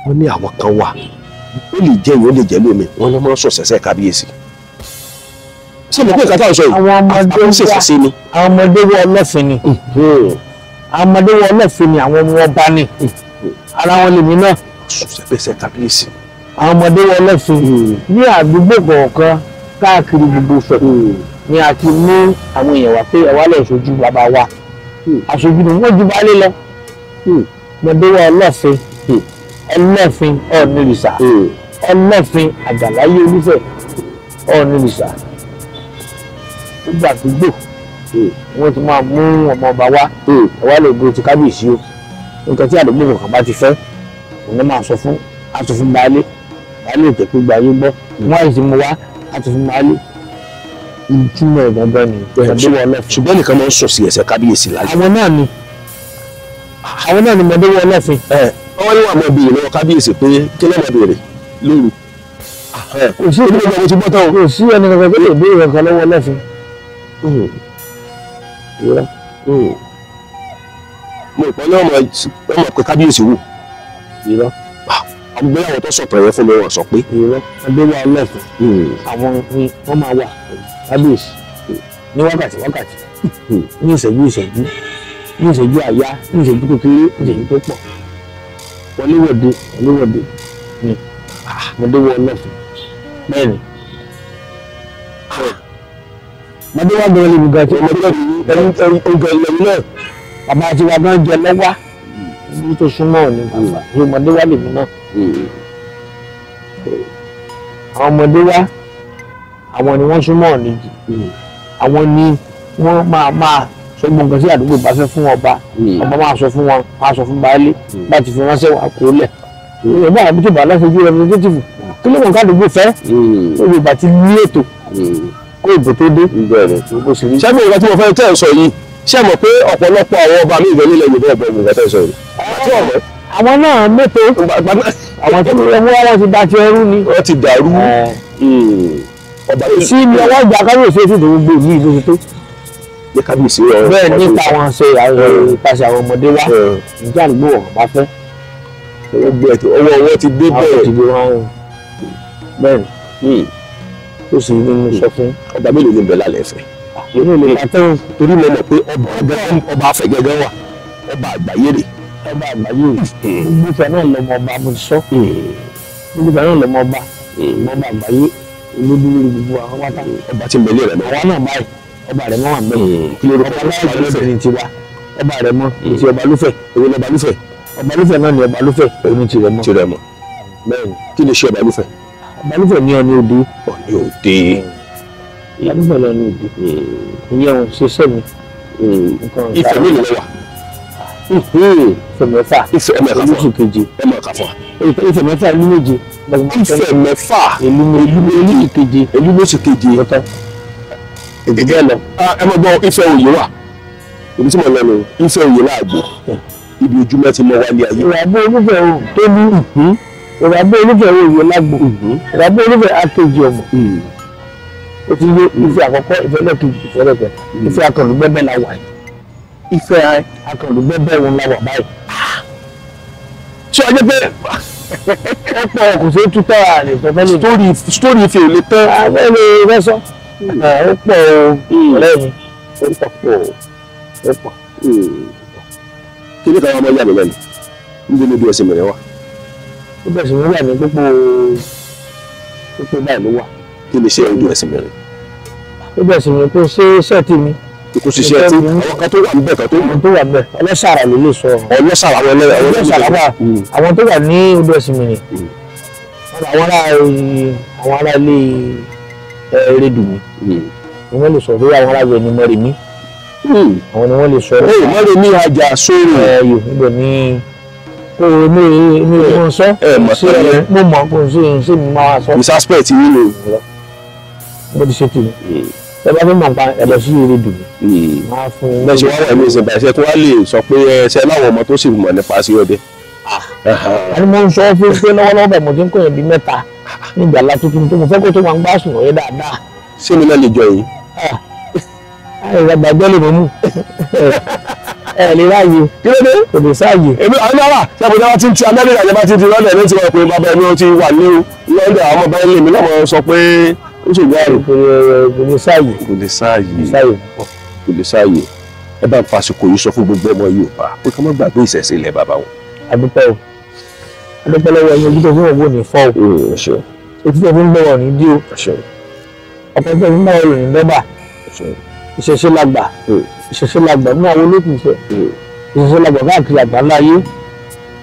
Wọ́n ní àwọn kan wà. Ó lè jẹ́ ìyẹn ó lè jẹ́ lómi. Wọ́n lọ́ máa ń sọ sẹ̀sẹ̀ kábíyèsí. Ṣé mo pé nǹkan táwọn sọ yìí? Àwọn ọmọdé wọ ọlọ́fin ni. Àwọn ọmọdé wọ ọlọ́fin ni àwọn ọmọ ọba ni. Ara wọn lèmi náà. Sẹ̀sẹ̀ kábíyèsí. Àwọn ọmọdé wọ ọlọ́fin ní àdúgbò kọ̀ọ̀kan káàkiri gbogbo Ifẹ̀ ni a ti mú àwọn èèyàn wá pé ẹwà lè ṣojú bàbá wa. Aṣojú ni wọ́n ju baálé lọ. Ọmọdé wọ ọlọ́fin ọlọ́fin Ọọ̀nirìṣà ọlọ́fin Àjàláyé Olúfẹ̀ Ọọ̀nirìṣà. Gbogbo àdúgbò wọ́n ti máa mú ọmọ ọba wá ẹwà lè gbé ti kábíyèsí o. Nǹkan tí àdúgbò kọ̀ọ̀kan bá ti fẹ́ òun máa sọ fún aṣọ fún baálé. Baálé ò jẹ́ pé gbayé gbọ́ wọ́n á sì mú wá aṣọ fún baálé. Ìtumọ̀ ẹ̀ gangan ni ọmọdé wọ ọlọ́fin. Ṣùgbọ́n nìkan máa ń sùn sí ẹsẹ̀ kábíyèsí lálẹ́. Àwọn náà ni àwọn náà ni ọmọdé wọ ọlọ́fin. Wọ́n ní wàá mọ béèrè lọ́wọ́ kábíyèsí pé kí ló máa béèrè lóru. Kò sí ẹni kankan kò sí ẹni kankan tó lè béèrè kankan lọ́wọ́ ọlọ́fin. Mo ìpọ́n náà mọ̀ pé kábíyèsí wò. Àwọn ìgbéyàwó tó sọ̀tàn yẹn fún mi wọ́n sọ pé. Ọmọdé wọ ọlọ́fin àwọn ni wọ́n máa wà kábíyèsí ní wákàtí wákàtí ní ìṣẹ́jú ìṣẹ́jú ní ìṣẹ́jú àyá ní ìṣẹ́jú kékeré ní ìṣẹ́jú tó pọ̀ wọléwọ̀de wọléwọ̀de ni ọmọdé wọ ọlọ́fin bẹ́ẹ̀ ni ọmọdé wà gbọ́dọ̀ lè gbọ́dọ̀ tí ọmọdé ẹni náà bàbá àti wa gan jẹ lọ́wọ́ ní tó súnmọ́ òní bàbá ní ọmọdé wà lèmi náà àwọn ọmọdé wá àwọn ni wọ́n súnmọ́ òní jù àwọn ni wọ́n máa máa sọ gbogbo nǹkan tí àdúgbò bá fẹ́ fún ọba ọba máa sọ fún wọn máa sọ fún baálé bá ti fi ránṣẹ́ wà kó lẹ̀ ìyẹn àbí tó bá láṣojú representative kí ló mọ̀ ká àdúgbò fẹ́ olùgbà bá ti ní ètò kó ìbò tó dé bó ṣe rí. Ṣé mi ìgbà tí mo fẹ́ tẹ́ ẹ̀ sọ yìí ṣé mọ̀ pé ọ̀pọ̀lọpọ̀ àwọn ọba mi ìgbẹ́ nílẹ̀ Yorùbá ọ̀gbọ́n ìgbà tẹ́ ẹ̀ sọ yìí. Àwọn náà mẹ́tò àwọn tó ń mú wọn ti da ti ẹrú ni. Wọ́n ti dàrú. Sí ni ọwọ́ ìjà kábíyèsí ètò gbogbo ìlú ìlú ti tó. Ní kábíyèsí ọ̀rọ̀ bẹ́ẹ̀ nípa wọn ṣe ìpàṣẹ àwọn ọmọdé wá nígbà àdúgbò wọn bá fẹ́. Ọwọ́ ọwọ́ ti dé bẹ́ẹ̀. Bẹ́ẹ̀ ni ó sì ní mo sọ fún. Ọba mélòó ni ń bẹ lálẹ́ Ifẹ̀? Èmi ò lè kà tán. Torí mo mọ̀ pé ọba Ifẹ̀ gẹ́gẹ́ wà ọba àgbáyé rè. Ọba àgbáyé rè gbogbo Ifẹ̀ náà lọmọ ọba mo ti sọ. Gbogbo Ifẹ̀ náà lọmọ ọba ọba àgbáyé olódúró gbogbo àwọn pátá. Ọba tí ń bẹ lé rẹ mọ́. Àwa náà báyìí ọba rẹ mọ́ wà mẹ́. Ọba lúfẹ̀ ni tiwa ọba rẹ mọ́ ti ọba lúfẹ̀. Èwo ni ọba lúfẹ̀? Ọba lúfẹ̀ náà ni ọba lúfẹ̀ èwo ni tirẹ̀ mọ́. Tirẹ̀ mọ́. Bẹ́ẹ̀ni. Kí ni iṣẹ́ ọba lúfẹ̀? Ọba lúfẹ̀ ní ọ̀ní òde. Ọ̀ní òde. Ọba lúfẹ̀ ní ọ̀ní òde. Ìyẹn ò ṣiṣẹ́ mi. Ifẹ̀ mélòó ló wà? Ifẹ̀ mẹ́fà. Ifẹ̀ mẹ́fà ìlú keje. Ẹ máa kà fún wa. Ifẹ̀ mẹ́fà ìlú méje. Ifẹ̀ mẹ́fà ìlú keje. Ìlú méje keje. Gẹ́gẹ́ lọ. Ẹ máa gbọ́ Ifẹ̀ òye wà. Ibi tí mo lọ nù Ifẹ̀ òye láàgbò. Ibi ojúmọ́ ti mọ wálé ayé. Ìràbọ̀ olúfẹ̀ o tó ní ìràbọ̀ olúfẹ̀ òye lágbo. Ìràbọ̀ olúfẹ̀ akéjì ọmọ. Ó ti yé Ifẹ̀ àkọ́kọ́, Ifẹ̀ lẹ́ẹ̀kejì, Ifẹ̀ lẹ́ẹ̀kẹta. Ifẹ̀ akànlùgbẹ́bẹ́ la wà yìí. Ifẹ̀ akànlùgbẹ́bẹ́ òun la wà báyìí. Ṣé ọjọ́ pé ọ̀pọ̀ kò sí tútọ́ àlè sọ fẹ́lẹ̀. Story Ifẹ̀ ò lè tán. Àbẹ́ lè fẹ́ sọ. Ó pọ̀ o, ọ̀rẹ́ mi. Ó pọ̀. Ó pọ̀. Kí ni káwọn ọmọ yà mí lẹ́nu? Níbi ní bí ẹsẹ̀ mìíràn wà. Ó bẹ̀rẹ̀ sí ní wà ní pópó pópó báyìí ló wà. Kí ni iṣẹ́ ojú ẹ̀sìn mìíràn? Ó bẹ̀rẹ̀ sí ní kó ṣe sẹ́ẹ̀tì mi. Kó ṣiṣẹ́ tí àwọn kan tó wà níbẹ̀ kan tó àwọn tó wà níbẹ̀ ọlọ́sàrà ló lè sọ. Ọlọ́sàrà àwọn ọlọ́sàrà wà. Àwọn tó wà ní odò ẹ̀sìn mìíràn. Àwọn ará ilé Erédùmí. Ni wọ́n lè sọ pé àwọn ará ilé Mọ́remí. Àwọn ni wọ́n lè sọ. Mọ́remí ajá sóòrò. Ẹ̀yọ̀ níbẹ̀ ni kò ní ní mo sọ. Mo mọ̀ kò sí ṣé mi máa sọ. Ìsáspẹ̀tì yín ni. Mo ti ṣe tèmi. Ẹ bá fẹ́ mọ̀ nípa ẹ lọ sí Erédùmí. Máa fún un. Bẹ́ẹ̀ ṣe wá wà ní ìsìn báyìí, ṣe tó wá lè sọ pé ṣe láwọn ọmọ tó sì mọ̀ nípa sí ọdẹ. Àní mo ń sọ fún pé lọ́wọ́lọ́wọ́ bẹ́ẹ̀ mo ti ń kó yẹn bí mẹ́ta ní ìgbàlá tuntun tó mo fẹ́ kó tó máa ń gbá sùn ọ̀yẹ́ dáadáa. Ṣé mi náà lè jọ yìí? Àìràgbàjọ́ lè mọ̀ mú. Ẹ lè ráàyè. Kí ló dé? Kò lè sáàyè. Èmi àwọn náírà ṣé àbújá wa ti ń ti Amẹ́ríkà ìjọba ti ń ti London ló ti wọ̀ pé bàbá ẹni ó ti wà ní London àwọn ọmọ báyìí lèmi lọ́mọ sọ pé ó sì gbọ́ àrùn. Kò lè sáàyè. Kò lè sáàyè. Kò lè sáàyè. Ẹ bá ń fasikò yìí sọ fún gbogbo ọmọ Yorùbá pé ká má gbàgbé ìṣẹ̀ṣe ilẹ̀ bàbá wọn. Adúpẹ́ o. Adúpẹ́ lọ́wọ́ ẹyin ojú tó fún òwò ní fọ́ o. Ojú tó fún gbọ́wọ́ ní dí o. Ọ̀pọ̀ tó fún gbọ́wọ́ ní dọ́bà. Ìṣẹ̀ṣe làgbà. Ìṣẹ̀ṣe làgbà nínú àwọn olókùn ìfẹ́. Ìṣẹ̀ṣe làgbà káàkiri àgbáńlá ayé.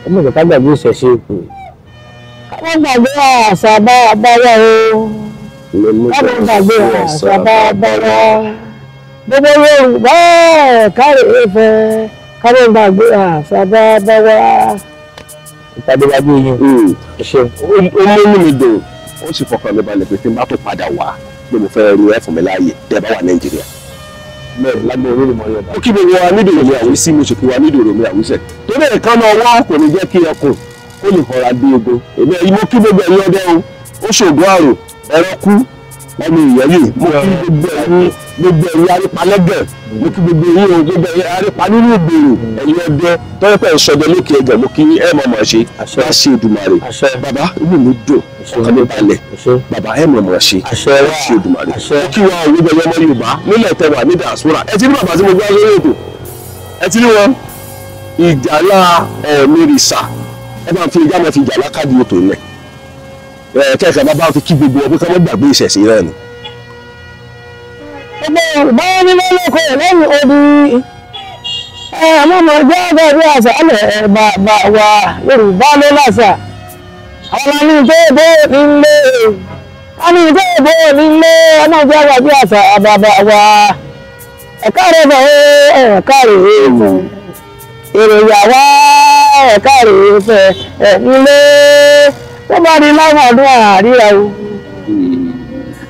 Ọmọ ìjọba gbàgbé ìṣẹ̀ṣe. Ká má gbàgbé àṣà bá wà o. Ká má gbàgbé àṣà bá wà. Gbogbo Yorùbá káre Ifẹ̀. Ká má gbàgbé àṣà bá wà. Ìpàdé wa bí yín. Ó mú mi dùn, ó sì fọkàn mi balẹ̀ pé tí n bá tó padà wá pé mo fẹ́ ru ẹ̀ fún mi láàyè tẹ́ ẹ bá wà Nàìjíríà. Bẹ́ẹ̀ lágbó orí ìmọ̀ Yorùbá. Ó kí gbogbo wa nídòrò mi àwísí, mo sì kí wa nídòrò mi àwísẹ̀. Torí ẹ̀ka náà wá kò ní jẹ́ kí ẹkùn kó lè họra bí egun. Èmi mo kí gbogbo ẹ̀yin ọdẹ o, ó ṣògùn àrò, ẹ̀rọ kú, ọmọ ìyẹ́yè, mo kí gbogbo ẹ̀yin gbogbo ẹ̀yin arípalẹ́gẹ̀, mo kí gbogbo ẹ̀yin o, gbogbo ẹ̀yin arípa nínú ìgbèrò, ẹ̀yin ọdẹ tọ́jọ́ pẹ̀ sọdẹ lókè ẹ̀gẹ̀, mo kí ẹ̀ mọ̀ mọ̀ ṣe, bá ṣe Èdùmàrè. Bàbá inú mi dùn, ọkàn mi balẹ̀, bàbá ẹ̀ mọ̀ mọ̀ ṣe, bá ṣe Èdùmàrè. Mo kí wa òwe gbẹ̀yẹ ọmọ Yorùbá nílẹ̀ tẹwà ní diaspora. Ẹ ti rí bàbá tí mo gbọ́ lórí ètò, ẹ ti rí wọn, Ìjàlá Ọ̀nìrìṣà, ẹ bá fi ìjà máa fi ìjàlá káàdì ètò ilẹ̀. Kẹ́kẹ́ bá bá fi kí gbogbo ọdún ká má gbàgbé ìṣẹ̀ṣe náà ni. Gbogbo Yorùbá nílé lóko lẹ́yìn odi. Àmọ́ ọmọ ẹgbẹ́ ọgbẹ́ àṣà alẹ̀ bàbá wa Yorùbá ló láṣà. Àwọn ọmọ tó bó nílé. Àmì tó bó nílé ọmọ ẹgbẹ́ ọgbẹ́ àṣà bàbá wa. Ẹ̀ka rẹ̀ bọ̀ ẹ̀ka rẹ̀ fẹ́. Èrò ìyàwó ẹ̀ka rẹ̀ fẹ́ ẹ̀ nílé. Tó bá di láwọn ọdún àríra o.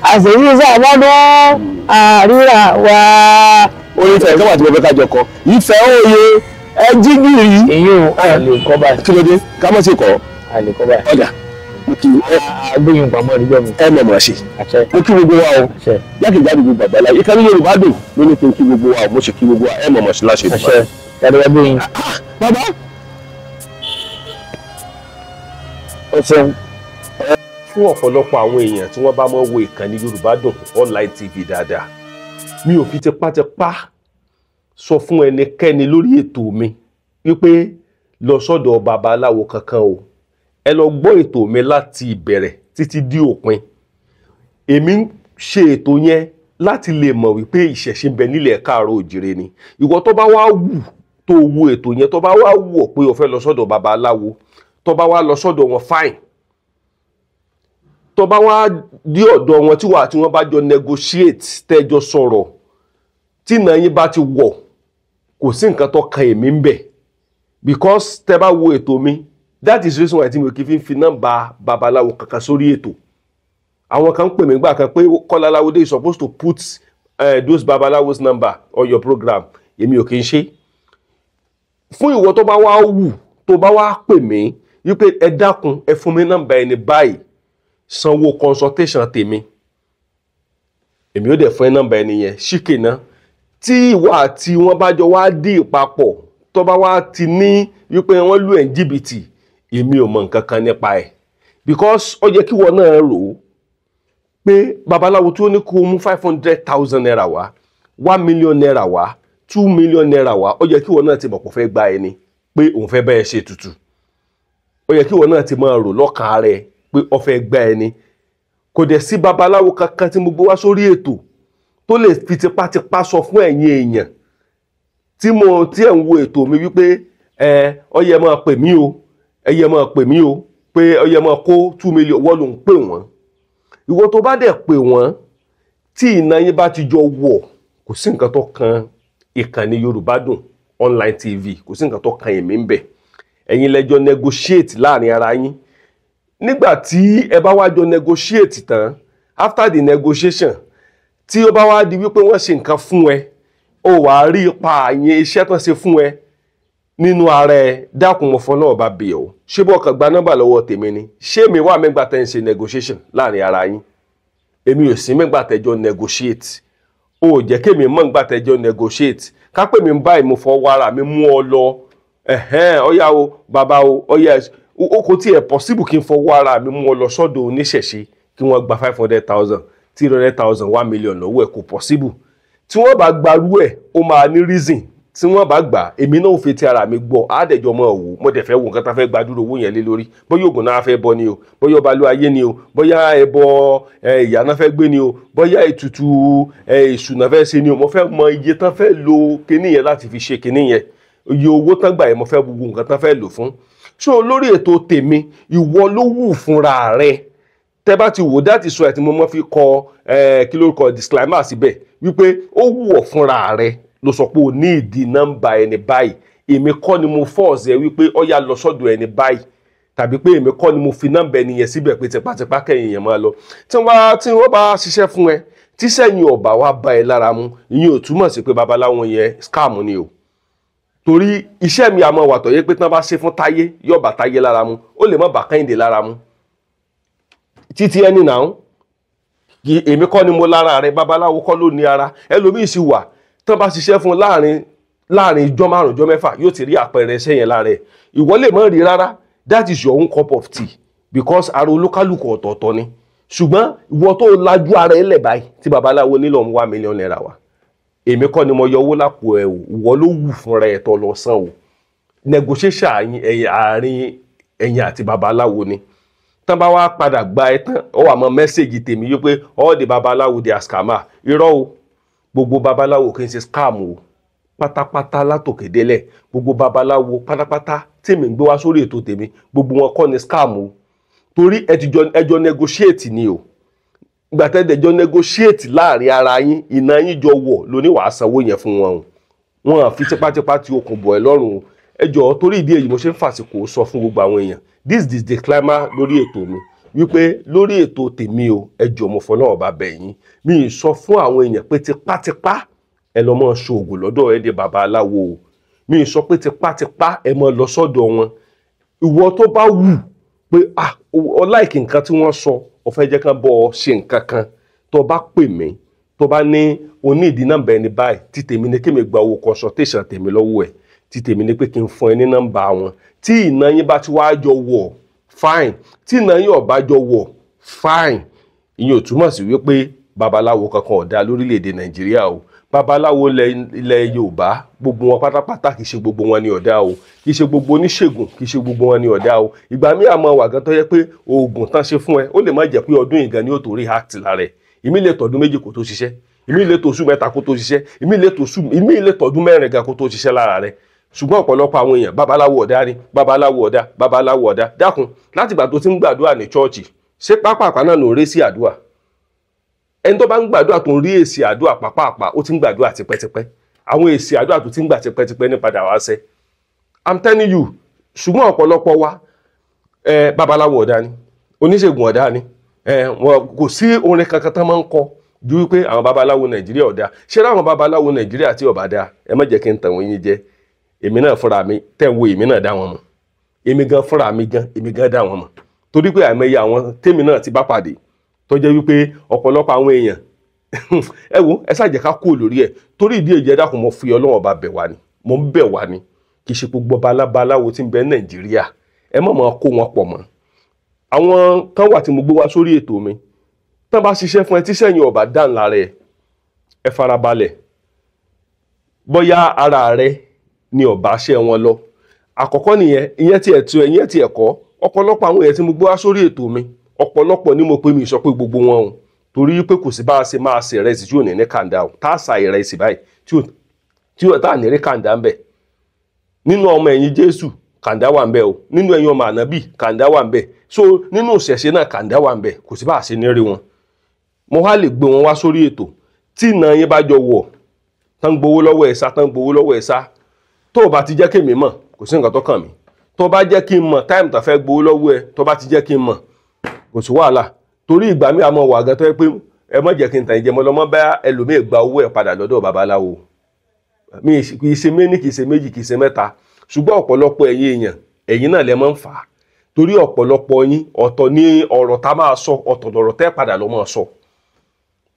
Àṣèyí sàmọ́dún àríra wa. Orin Ifẹ̀ kan wà tí mo fẹ́ ká jọ kọ. Ifẹ̀ òye ẹ jí gìrì. Èyí ò a lè kọ́ báyìí. Kí ló dé? Ká mọ̀ sí kọ́. A lè kọ́ báyìí. Ọ̀dà mo kí ẹ. Agbóyin pamọ́ ìdíjọ́ mi. Ẹ mọ̀ mọ̀ ṣe. Mo kí gbogbo wa o. Jákèjádò gbogbo àgbàlá. Ìkànnì Yorùbá Dùn ló ní kí n kí gbogbo wa o. Mo sì kí gbogbo wa. Ẹ mọ̀ mọ̀ ṣe láṣẹ ìdìbò. Àṣẹ. Tàbí agbóyin. Bàbá. Ó ṣeun. Fún ọ̀pọ̀lọpọ̀ àwọn èèyàn tí wọ́n bá mọ́ wo ìkànnì Yorùbá Dùn Online TV dáadáa, mi ò fi tipátipá sọ fún ẹnikẹ́ni lórí ètò mi wípé lọ sọ́dọ̀ babaláwo kankan o. Ẹ lọ gbọ́ ètò mi láti ìbẹ̀rẹ̀ títí dé òpin. Èmi ń ṣe ètò yẹn láti lè mọ̀ wípé ìṣẹ̀ṣe ń bẹ nílẹ̀ káàárọ̀ òjìrè ni. Ìwọ tó bá wá wù tó wo ètò yẹn, tó bá wá wù ọ́ pé o fẹ́ lọ sọ́dọ̀ babaláwo, tó bá wá lọ sọ́dọ̀ wọn fine. Tó bá wá dé ọ̀dọ̀ wọn tí wà tí wọ́n bá jọ negotiate tẹ́jọ sọ̀rọ̀ tí ìnà yín bá ti wọ̀, kò sí nǹkan tó kan èmi ń bẹ̀. Because tẹ́ bá wo ètò mi, that is reason why tí mi ò kí fi ń fi nọ́mbà babaláwo kankan sórí ètò. Àwọn kan ń pè mí gbà kan pé Kọ́lá Aláwọdé is supposed to put those babalawos number on your program. Èmi ò kí ń ṣe. Fún ìwọ tó bá wá wù tó bá wá pè mí wípé ẹ dákun ẹ fún mi nọ́mbà ẹni báyìí, sanwó consultation tèmi. Èmi ó dẹ̀ fún ẹ nọ́mbà ẹni yẹn ṣíkè náà. Tí ìwọ àti wọn bá jọ wá dì papọ̀, tó bá wá ti ní wípé wọ́n lù ẹ́ ní jìbìtì, èmi ò mọ nǹkan kan nípa ẹ̀, because ó yẹ kí wọn náà rò ó pé babaláwo tí ó ní kó mú 500,000 naira wá, ₦1 million wá, ₦2 million wá, ó yẹ kí wọn náà ti mọ̀ pé ó fẹ́ gba ẹni pé òun fẹ́ bẹ́ẹ̀ ṣe tutù. Ó yẹ kí wọn náà ti máa rò lọ́kàn rẹ̀ pé ó fẹ́ gba ẹni. Kò dẹ̀ sí babaláwo kankan tí mo gbé wá sórí ètò tó lè fi tipátipá sọ fún ẹ̀yin èèyàn tí mo tí ẹ̀ ń wo ètò mi wípé ẹ ó yẹ máa pè mí o, ẹ yẹ máa pè mí o, pé ó yẹ máa kó 2 million. Wọ́n ló ń pè wọ́n. Ìwọ tó bá dẹ̀ pè wọ́n, tí iná yín bá ti jọ wọ̀, kò sí nǹkan tó kan ìkànnì Yorùbá Dùn Online TV, kò sí nǹkan tó kan èmi ń bẹ̀. Ẹ̀yin lẹ́jọ́ negotiate láàrin ara yín. Nígbà tí ẹ bá wá jọ negotiate tán, after the negotiation, tí ó bá wá di wípé wọ́n ṣe nǹkan fún ẹ, ó wàá rí ipa àyẹn iṣẹ́ tán ṣe fún ẹ nínú ara ẹ. Dákun, mo fọlọ́ ọba bẹ̀ ọ́, ṣé bọ́ kàn gba nọ́mbà lọ́wọ́ tèmi ni? Ṣé mi wà mẹ́gbà tẹ́ ń ṣe negotiation láàrin ara yín? Èmi ò sí mẹ́gbà tẹ́jọ́ negotiate. Ó jẹ́ kémi mọ̀ nígbà tẹ́jọ́ negotiate. Kápẹ́ mi ń báyìí, mo fọwọ́ ara mi mú ọ lọ, ẹ̀hẹ́n, ọ̀yá o, bàbá o, ọ̀yá o. Kò tiẹ̀ possible kí n fọwọ́ ara mi mú ọ lọ sọ́dọ̀ oníṣẹ̀ṣe kí wọ́n gba 500,000, 300,000, 1 million lọ́wọ́ ẹ̀. Kò possible. Tí wọ́n bá gbarú ẹ̀, ó máa ní reason. Tí wọ́n bá gbà, èmi náà ò fi ti ara mi gbọ́, àádẹ́jọ́ mọ́ wò. Mo dẹ̀ fẹ́ wo nǹkan tá fẹ́ gbàdúrà owó yẹn lé lórí, bóyá oògùn náà fẹ́ bọ ni o, bóyá ọba ló ayé ni o, bóyá ẹbọ ìyá náà fẹ́ gbé ni o, bóyá ètùtù èṣù náà fẹ́ ṣe ni o. Mo fẹ́ mọ iye tán fẹ́ lo kinní yẹn láti fi ṣe kinní yẹn, iye owó tán gbà yẹn, mo fẹ́ gbogbo nǹkan tán fẹ́ lò fún. So lórí ètò tèmi, ìwọ ló wù fúnra rẹ. Tẹ́ bá ti wò, that is why tí mo mọ́ fi kọ kí ló kọ disclaimer síbẹ̀ wípé ó wù ọ́ fúnra rẹ ló sọ pé o ní ìdí nọ́mbà ẹni báyìí. Èmi kọ́ ni mo force ẹ wípé ó yá, lọ sọ́dọ̀ ẹni báyìí, tàbí pé èmi kọ́ ni mo fi nọ́mbà ẹni yẹn síbẹ̀ pé tipátipá kẹ́yìn yẹn máa lọ. Tí wọ́n bá ṣiṣẹ́ fún ẹ, tí sẹ́yìn ọ̀bà wa bá ẹ lára mu, ìyẹn ò túmọ̀ sí pé babaláwo yẹn scam ni o, torí iṣẹ́ mi àmọ́ wà tọ̀yẹ́ pé tí wọ́n bá ṣe fún Táyé, yóò bá Táyé lára mu, ó lè má bá Kẹ́hìndé lára mu. Títí ẹni náà, èmi kọ́ ni mo lára rẹ, babaláwo kọ́ ló ní ara. Ẹlòmíì sì wà tán bá ṣiṣẹ́ fún láàrin ijọ́ 5, ijọ́ 6, yóò ti rí àpẹẹrẹ iṣẹ́ yẹn lára ẹ̀. Ìwọ lè má rí rárá. That is your own cup of tea, because ara olúkálùkù ọ̀tọ̀ọ̀tọ̀ ni. Ṣùgbọ́n ìwọ tó lajú ara ẹ lẹ̀ báyìí, tí babaláwo nílò ń wá ₦1 million wá, èmi kọ́ ni mo yọ owó lápò ẹ o. Ìwọ ló wù fúnra ẹ̀ tó lọ san o. Negotiation àárín ẹ̀yin àti babaláwo ni. Tán bá wá padà gba ẹ tán, ó wà mọ message tèmi yìí pé all the babaláwo, they are scammer. Irọ́ o, gbogbo babaláwo kì í ṣe scam o. Pátápátá látòkè délẹ̀, gbogbo babaláwo pátápátá tèmi ń gbé wá sórí ètò tèmi, gbogbo wọn kọ́ ni scam o, torí ẹ ti jọ ẹjọ́ negotiate ni o. Ìgbà tẹ́lẹ̀ jọ negotiate láàrin ara yín, iná yín jọ wọ̀ lóní, wàá sanwó yẹn fún wọn o. Wọn à fi tipátipá tí okùn bọ̀ ẹ́ lọ́rùn o. Ẹ jọ̀ọ́, torí ìdí èyí mo ṣe ń fàsìkò sọ fún gbogbo àwọn èèyàn, this is the disclaimer lórí ètò mi, wípé lórí ètò tèmi o, ẹ jọ̀ọ́, mo fọlọ́run bá bẹ̀ yín, mi ì sọ fún àwọn èèyàn pé tipátipá ẹ lọ mọ́ ṣoògùn lọ́dọ̀ ẹ dé babaláwo o. Mi ì sọ pé tipátipá ẹ mọ́ lọ sọ́dọ̀ wọn. Ìwọ tó bá wù pé ah, ọ like nǹkan tí wọ́n sọ, ọ fẹ́ jẹ́ kán bọ́ ọ ṣe nǹkan kan, tó bá pè mí, tó bá ní oní ìdí nọ́mbà ẹni báyìí, tí tèmi ní kémi gba owó consultation tèmi lọ́wọ́ ẹ̀, tí tèmi ní pé kí n fún ẹ ní nọ́mbà wọn. Tí ìná yín bá ti wá jọ wọ̀, fine. Tí ìná yín ò bá jọ wọ̀, fine. Ìyẹn ò túmọ̀ sí wípé babaláwo kankan ò dá lórílẹ̀‐èdè Nàìjíríà o. Babaláwo ilẹ̀ Yorùbá, gbogbo wọn pátápátá, kì í ṣe gbogbo wọn ni ò dá o. Kì í ṣe gbogbo oníṣègùn, kì í ṣe gbogbo wọn ni ò dá o. Ìgbà míì àmọ́ wà gan tó yẹ pé oògùn tán ṣe fún ẹ, ó lè má jẹ́ pé ọdún yìí gan ni ó tó react lára ẹ. Ìmí lè tọdún 2 kó tó ṣiṣẹ́, ìmí lè tó oṣù 3 kó tó ṣiṣẹ́, ìmí lè tọdún 4 gan kó tó ṣiṣẹ́ lára rẹ. Ṣùgbọ́n ọ̀pọ̀lọpọ̀ àwọn èèyàn, babaláwo ọ̀dá ni, babaláwo ọ̀dá, babaláwo ọ̀dá. Dákun, látìgbà tó ti ń gbàdúrà ní chọ́ọ̀chì, ṣé pápápá náà ló ń rí sí àdúrà? Ẹni tó bá ń gbàdúrà tó ń rí èsì àdúrà pàápàá, ó ti ń gbàdúrà tipẹ́tipẹ́. Àwọn èsì àdúrà tó ti ń gbà tipẹ́tipẹ́ ní padà wá ṣẹ. I'm telling you. Ṣùgbọ́n ọ̀pọ̀lọpọ̀ wa, babaláwo ọ̀dá ni, oníṣègùn ọ̀dá ni, wọn kò sí orin kankan tán máa ń kọ ju wípé àwọn babaláwo Nàìjíríà ọ̀dá. Ṣé láwọn babaláwo Nàìjíríà tí ọba dá, ẹ má jẹ́ kí n tàn wọ́n yín jẹ. Èmi náà fúnra mi tẹ̀ ń wo, èmi náà dá wọn mọ̀. Èmi gan fúnra mi gan, èmi gan dá wọn mọ̀, torí pé àìmọye àwọn tèmi náà ti bá pàdé tó jẹ́ wípé ọ̀pọ̀lọpọ̀ àwọn èèyàn Ẹ wo, ẹ ṣáà jẹ́ ká kúrò lórí ẹ̀ torí ìdí èyí. Ẹ dákun, mo fi Ọlọ́run Ọba bẹ̀ wá ni, mo ń bẹ̀ wá ni. Kì í ṣe gbogbo babaláwo tí ń bẹ Nàìjíríà, ẹ má máa kó wọn pọ̀ mọ́. Àwọn kan wà tí mo gbé wá sórí ètò mi, tán bá ṣiṣẹ́ fún ẹ, tíṣẹ́ yẹn ọba dàn lára ẹ, ẹ farabalẹ̀, bóyá ara rẹ ni ọba ṣẹ́ wọn lọ. Àkọ́kọ́ nìyẹn. Ìyẹn ti ẹ̀tún, ẹ̀yẹn ti ẹ̀kọ́. Ọ̀pọ̀lọpọ̀ àwọn èèyàn tí mo gbé wá sórí ètò mi, ọ̀pọ̀lọpọ̀ ni mo pè mí sọ pé gbogbo wọn o, torí pé kò sí bá a ṣe máa ṣe ìrẹsì tí ò ní ní kàńdá o, tá a sa ìrẹsì báyìí tí ò tá a ní rí kàńdá ń bẹ̀. Nínú ọmọ ẹ̀yìn Jésù, kàńdá wà ń bẹ̀ o. Nínú ẹ̀yìn ọmọ ànábì, kàńdá wà ń bẹ̀. So nínú ìṣẹ̀ṣe náà, kàńdá wà ń bẹ̀. Kò sí bá a ṣe ní rí wọn. Mo wá lè gbé wọn wá sórí ètò tí ìnà yín bá jọ wọ̀, tán gbowó lọ́wọ́ ẹ̀ sá, tán gbowó lọ́wọ́ ẹ̀ sá. Tó o bá ti jẹ́ kémi mọ̀, kò sí nǹkan tó kàn mí. Tó bá jẹ́ kí n mọ̀ time tó fẹ́ gbowó lọ́wọ́ ẹ, tó bá ti jẹ́ kí n mọ̀, kò sí wàhálà. Torí ìgbà mi àmọ́ wà gan tó yẹ pé ẹ má jẹ́ kí n tàn jẹ mọ́ lọ́mọ́ bá ẹlòmíì gba owó ẹ̀ padà lọ́dọ̀ babaláwo mi. Kì í ṣe méní, kì í ṣe méjì, kì í ṣe mẹ́ta. Ṣùgbọ́n ọ̀pọ̀lọpọ̀ ẹ̀yin èèyàn, ẹ̀yin náà lẹ máa ń fà á, torí ọ̀pọ̀lọpọ̀ yín, ọ̀tọ̀ ní ọ̀rọ̀ tá máa sọ, ọ̀tọ̀ lọ̀rọ̀ tẹ́ padà lọ́ máa sọ.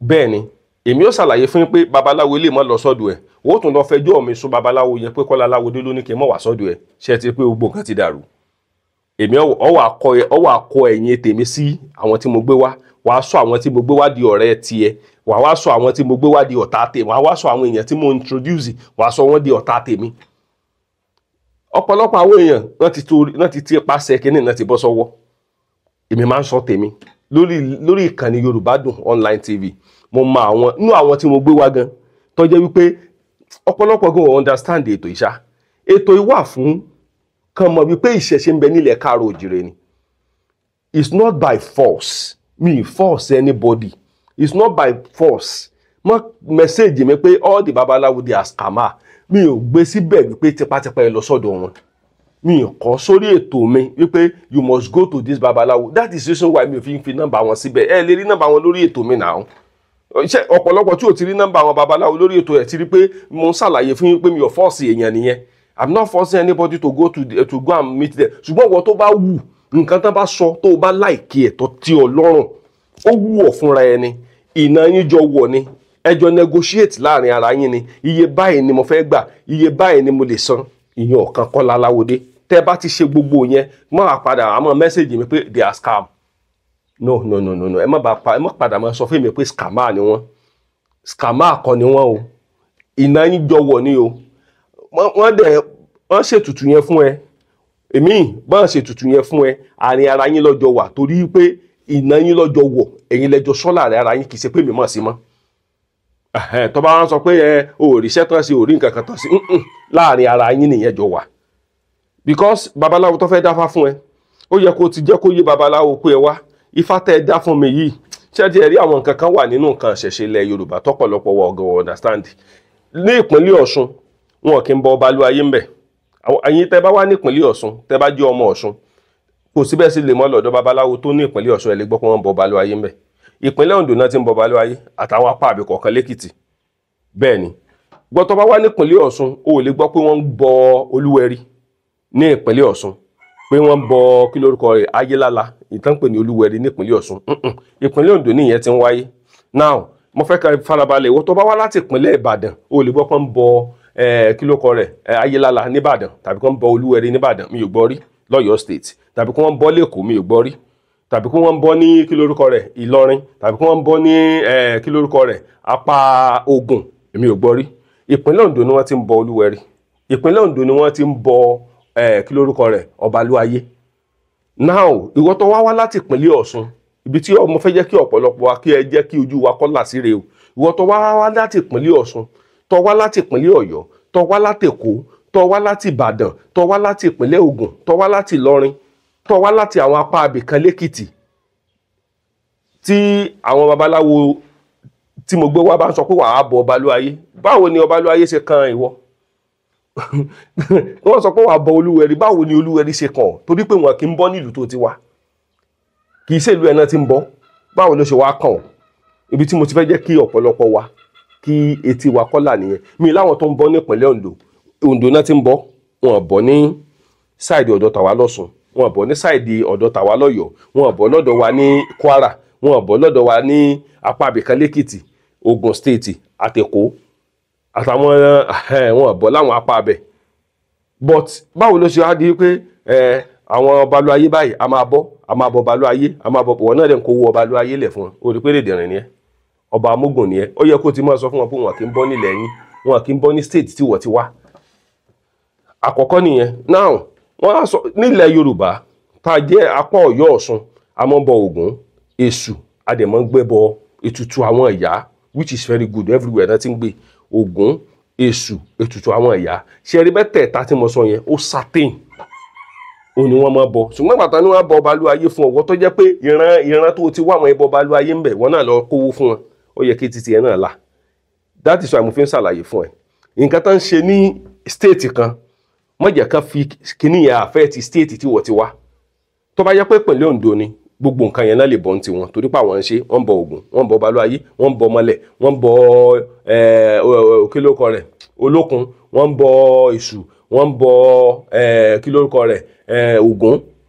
Bẹ́ẹ̀ ni èmi ó ṣàlàyé fún yín pé babaláwo lè má lọ sọ́dọ̀ ẹ̀, ó tún lọ fẹjọ́ mi sùn babaláwo yẹn pé Kọ́lá Aláwọdé ló ní kí n má wá sọ́dọ̀ ẹ̀. Ṣe ti pé gbogbo nǹkan ti dàrú? Èmi ọwọ́ akọ ẹ̀yìn tèmi sí àwọn tí mo gbé wá. Wàá sọ àwọn tí mo gbé wá di ọ̀rẹ́ tiẹ̀, wàá wá sọ àwọn tí mo gbé wá di ọ̀tá tèmi, wàá wá sọ àwọn èèyàn tí mo introduce, wàá sọ wọ́n di ọ̀tá tèmi. Ọ̀pọ̀lọpọ̀ àwọn èèyàn wọ́n ti ti pàṣẹ kínní náà ti bọ́ sọ́wọ́. Èmi máa ń sọ tèmi lórí ìkànnì Yorùbá Dùn Online TV. Mo mọ àwọn nínú àwọn tí mo gbé wá gan tó jẹ́ wípé ọ̀pọ̀lọpọ̀ gan ò understand ètò ìṣá. Ètò ìwà fún kan mọ̀ wípé ìṣẹ̀ṣe ń bẹ nílẹ̀ káàró òjìrè ni. It's not by force, me force anybody, it's not by force. Mọ message mi pé all the babaláwo, they are scammer. Mi ò gbé síbẹ̀ wípé tipátipá ẹ lọ sọ́dọ̀ wọn. Mi ò kọ́ sórí ètò mi wípé you must go to this babaláwo. That is the reason why mi ò fi ń fi nọ́mbà wọn síbẹ̀. Ẹ lè rí nọ́mbà wọn lórí ètò mi náà. Ṣé ọ̀pọ̀lọpọ̀ tí ò ti rí nọ́mbà àwọn babaláwo lórí ètò ẹ̀ ti rí pé mo ń ṣàlàyé fún yín pé mi ò force èèyàn nìyẹn. I'm not forcing anybody to go and meet them. Ṣùgbọ́n ìwọ tó bá wù, nǹkan tán bá sọ, tó bá like ẹ̀, tó tí ọ lọ́rùn, ó wù ọ́ fúnra ẹni, ìná yín jọ wọ̀ ni, ẹ jọ negotiate láàrin ara yín ni, iye báyìí ni mo fẹ́ gbà, iye báyìí ni mo lè san, ìyẹn ọ̀kan Kọ́lá Aláwọdé. Tẹ́ bá ti ṣe gbogbo yẹn, má padà àmọ́ message mi pé they are scam. No, no, no, no, no, ẹ má bá pa, ẹ má padà máa sọ fún mi pé scammer ni wọ́n. Scammer kọ́ ni wọ́n o. Ìná yín jọ wọ̀ ni o. Wọ́n dẹ̀ wọ́n ṣètùtù yẹn fún ẹ, èmi bọ́n ṣètùtù yẹn fún ẹ, àárín ara yín lọ́jọ́ wà, torí pé ìná yín lọ́jọ́ wọ̀, ẹ̀yin lẹ́jọ́ sọ́là rẹ̀ ara yín, kì í ṣe pé mi mọ̀ sí mọ́. Tó bá wọn sọ pé ẹ ò ríṣẹ́ tán sí, ò rí nǹkan kan tán sí, láàrin ara yín nìyẹn jọ wà. Because babaláwo tó fẹ́ dáfá fún ẹ, ó yẹ kó ti jẹ́ kó yé babaláwo pé ẹ wá, ifá tẹ́ ẹ dá fún mi yìí, ṣé ẹ rí àwọn nǹkan kan wà nínú nǹkan ṣẹ̀ṣẹ̀ ilẹ̀ Yorùbá tọ́pọ̀lọpọ̀ wọ ọ̀gàn understand. Ní ìpínlẹ̀ Ọ̀ṣun, wọn kì í bọ ọba lúayé ń bẹ̀. Ẹ̀yin tẹ́ bá wá ní ìpínlẹ̀ Ọ̀ṣun, tẹ́ bá jẹ́ ọmọ Ọ̀ṣun, kò síbẹ̀ sí lè mọ́ lọ́dọ̀ babaláwo tó ní ìpínlẹ̀ Ọ̀ṣun, ẹ lè gbọ́ pé wọ́n ń bọ ọba lúayé ń bẹ̀. Ìpínlẹ̀ Oǹdó náà ti ń bọ ọba lúayé, àtàwọn apá àbí kọ̀ọ̀kan lẹ́kìtì. Bẹ́ẹ̀ ni, gbọ́ tó bá wá ní ìpínlẹ̀ Ọ̀ṣun, o ò lè gbọ́ pé wọ́n ń bọ Olúwẹ̀rí ní ìpínlẹ̀ Ọ̀ṣun, pé wọ́n ń bọ kí lórúkọ rẹ̀, Ayélála, ìtàn pè ní Olúwẹ̀rí ní ìpínlẹ̀ Ọ̀ṣun. Ìpínlẹ̀ Oǹdó nìyẹn ti ń wáyé. Now, mo fẹ́ ká farabalẹ̀. Ìwọ tó bá wá láti ìpínlẹ̀ Ìbàdàn, o ò lè gbọ́ pé wọ́n ń bọ kí ló kọ rẹ̀, Ayélála nìbàdàn, tàbí kí wọ́n bọ Olúwẹ̀rí nìbàdàn, mi ò gbọ́ rí lọ́yọ̀ọ́ state, tàbí kí wọ́n bọ lẹ́kọ̀ọ́, mi ò gbọ́ rí, tàbí kí wọ́n bọ ní kí lórúkọ rẹ̀, Ìlọrin, tàbí kí wọ́n bọ ní kí lórúkọ rẹ̀, apá Ògùn, èmi ò gbọ́ rí. Ìpínlẹ̀ Oǹdó ni wọ́n ti ń bọ Olúwẹ̀rí. Ìpínlẹ̀ Oǹdó ni wọ́n ti ń bọ kí lórúkọ rẹ̀, Ọbalúayé. Now, ìwọ tó wá wá láti ìpínlẹ̀ Ọ̀ṣun, ibi tí mo fẹ́ jẹ́ kí ọ̀pọ̀lọpọ̀ wa kí ẹ jẹ́ kí ojú wa kọ́ là sí rèé o. Ìwọ tó wá wá láti ìpínlẹ̀ Ọ̀ṣun, tó wá láti ìpínlẹ̀ Ọ̀yọ́, tó wá láti Èkó, tó wá láti Ìbàdàn, tó wá láti ìpínlẹ̀ Ògùn, tó wá láti Ìlọrin, tó wá láti àwọn apá abìkan lẹ́kìtì, tí àwọn babaláwo tí mo gbé wá bá ń sọ pé wàá bọ Ọbalúayé, báwo ni Ọbalúayé ṣe kan ìwọ? Wọ́n sọ pé wàá bọ Olúwẹ̀rí, báwo ni Olúwẹ̀rí ṣe kàn ọ́? Torí pé wọn kì í bọ́ nílùú tó ti wá, kì í ṣèlú ẹ̀ náà ti ń bọ́, báwo ló ṣe wá kàn ọ́? Ibi tí mo ti fẹ́ jẹ́ kí ọ̀pọ̀lọpọ̀ wa kí etí wa kọ́là nìyẹn. Mi láwọn tó ń bọ́ nípínlẹ̀ Oǹdó, Oǹdó náà ti ń bọ́, wọn bọ́ ní side ọ̀dọ̀ tàwa lọ́sùn, wọn bọ́ ní side ọ̀dọ̀ tàwa lọ́yọ̀ọ́, wọn bọ́ lọ́dọ̀ wa ní Kwara, wọn bọ́ lọ́dọ̀ wa ní apá abìkan lẹ́kìtì. Ogun State àtẹ̀kọ́ àtàwọn wọn bọ̀ láwọn apá abẹ. But báwo ló ṣe wá di pé àwọn Ọbalúayé báyìí a máa bọ́, a máa bọ Ọbalúayé, a máa bọ wọn náà dẹ̀ ń kówó Ọbalúayé lẹ̀ fún wọn. O rí pé dèdèrìn ni ẹ, ọba amógùn ni ẹ. Ó yẹ kó ti máa sọ fún wọn pé wọn kì í bọ́ nílẹ̀ yín, wọn kì í bọ́ ní state tí wọ́n ti wá. Àkọ́kọ́ nìyẹn. Now wọ́n á sọ nílẹ̀ Yorùbá tá a jẹ́ apá Ọ̀yọ́ Ọ̀ṣun, a máa ń bọ Ògún, Èṣù, a dẹ̀ máa ń gbé bọ ètùtù àwọn ìyá, which is very good everywhere náà ti ń gbé Ògún, Èṣù, ètùtù àwọn ìyá. Ṣe rí mẹ́tẹ̀ẹ̀ta tí mo sọ yẹn, ó certain ó ní wọ́n máa bọ. Ṣùgbọ́n pàtàkì ni wọ́n bọ Ọbalúayé fún ọwọ́ tó jẹ́ pé ìran tó ti wá àwọn ẹbọ Ọbalúayé ń bẹ̀, wọ́n náà lọ kówó fún wọn. Ó yẹ kí titi ẹ náà là. That is why mo fi ń ṣàlàyé fún ẹ. Nǹkan tó ń ṣe ní state kan, má jẹ́ ká fi kíní yẹn àfẹ́ ti state tí wọ́n ti wá. Tó bá yẹ pé pẹ̀lú Oǹdó ni, gbogbo nǹkan yẹn náà lè bọ́ ní tiwọn, torí pé àwọn ń ṣe, wọ́n ń bọ Ògún, wọ́n ń bọ Ọbalúayé, wọ́n ń bọ Ọmọlẹ̀, wọ́n ń bọ kí lórúkọ rẹ̀, Olókun, wọ́n ń bọ Èṣù, wọ́n ń bọ kí lórúkọ rẹ̀, Ògún,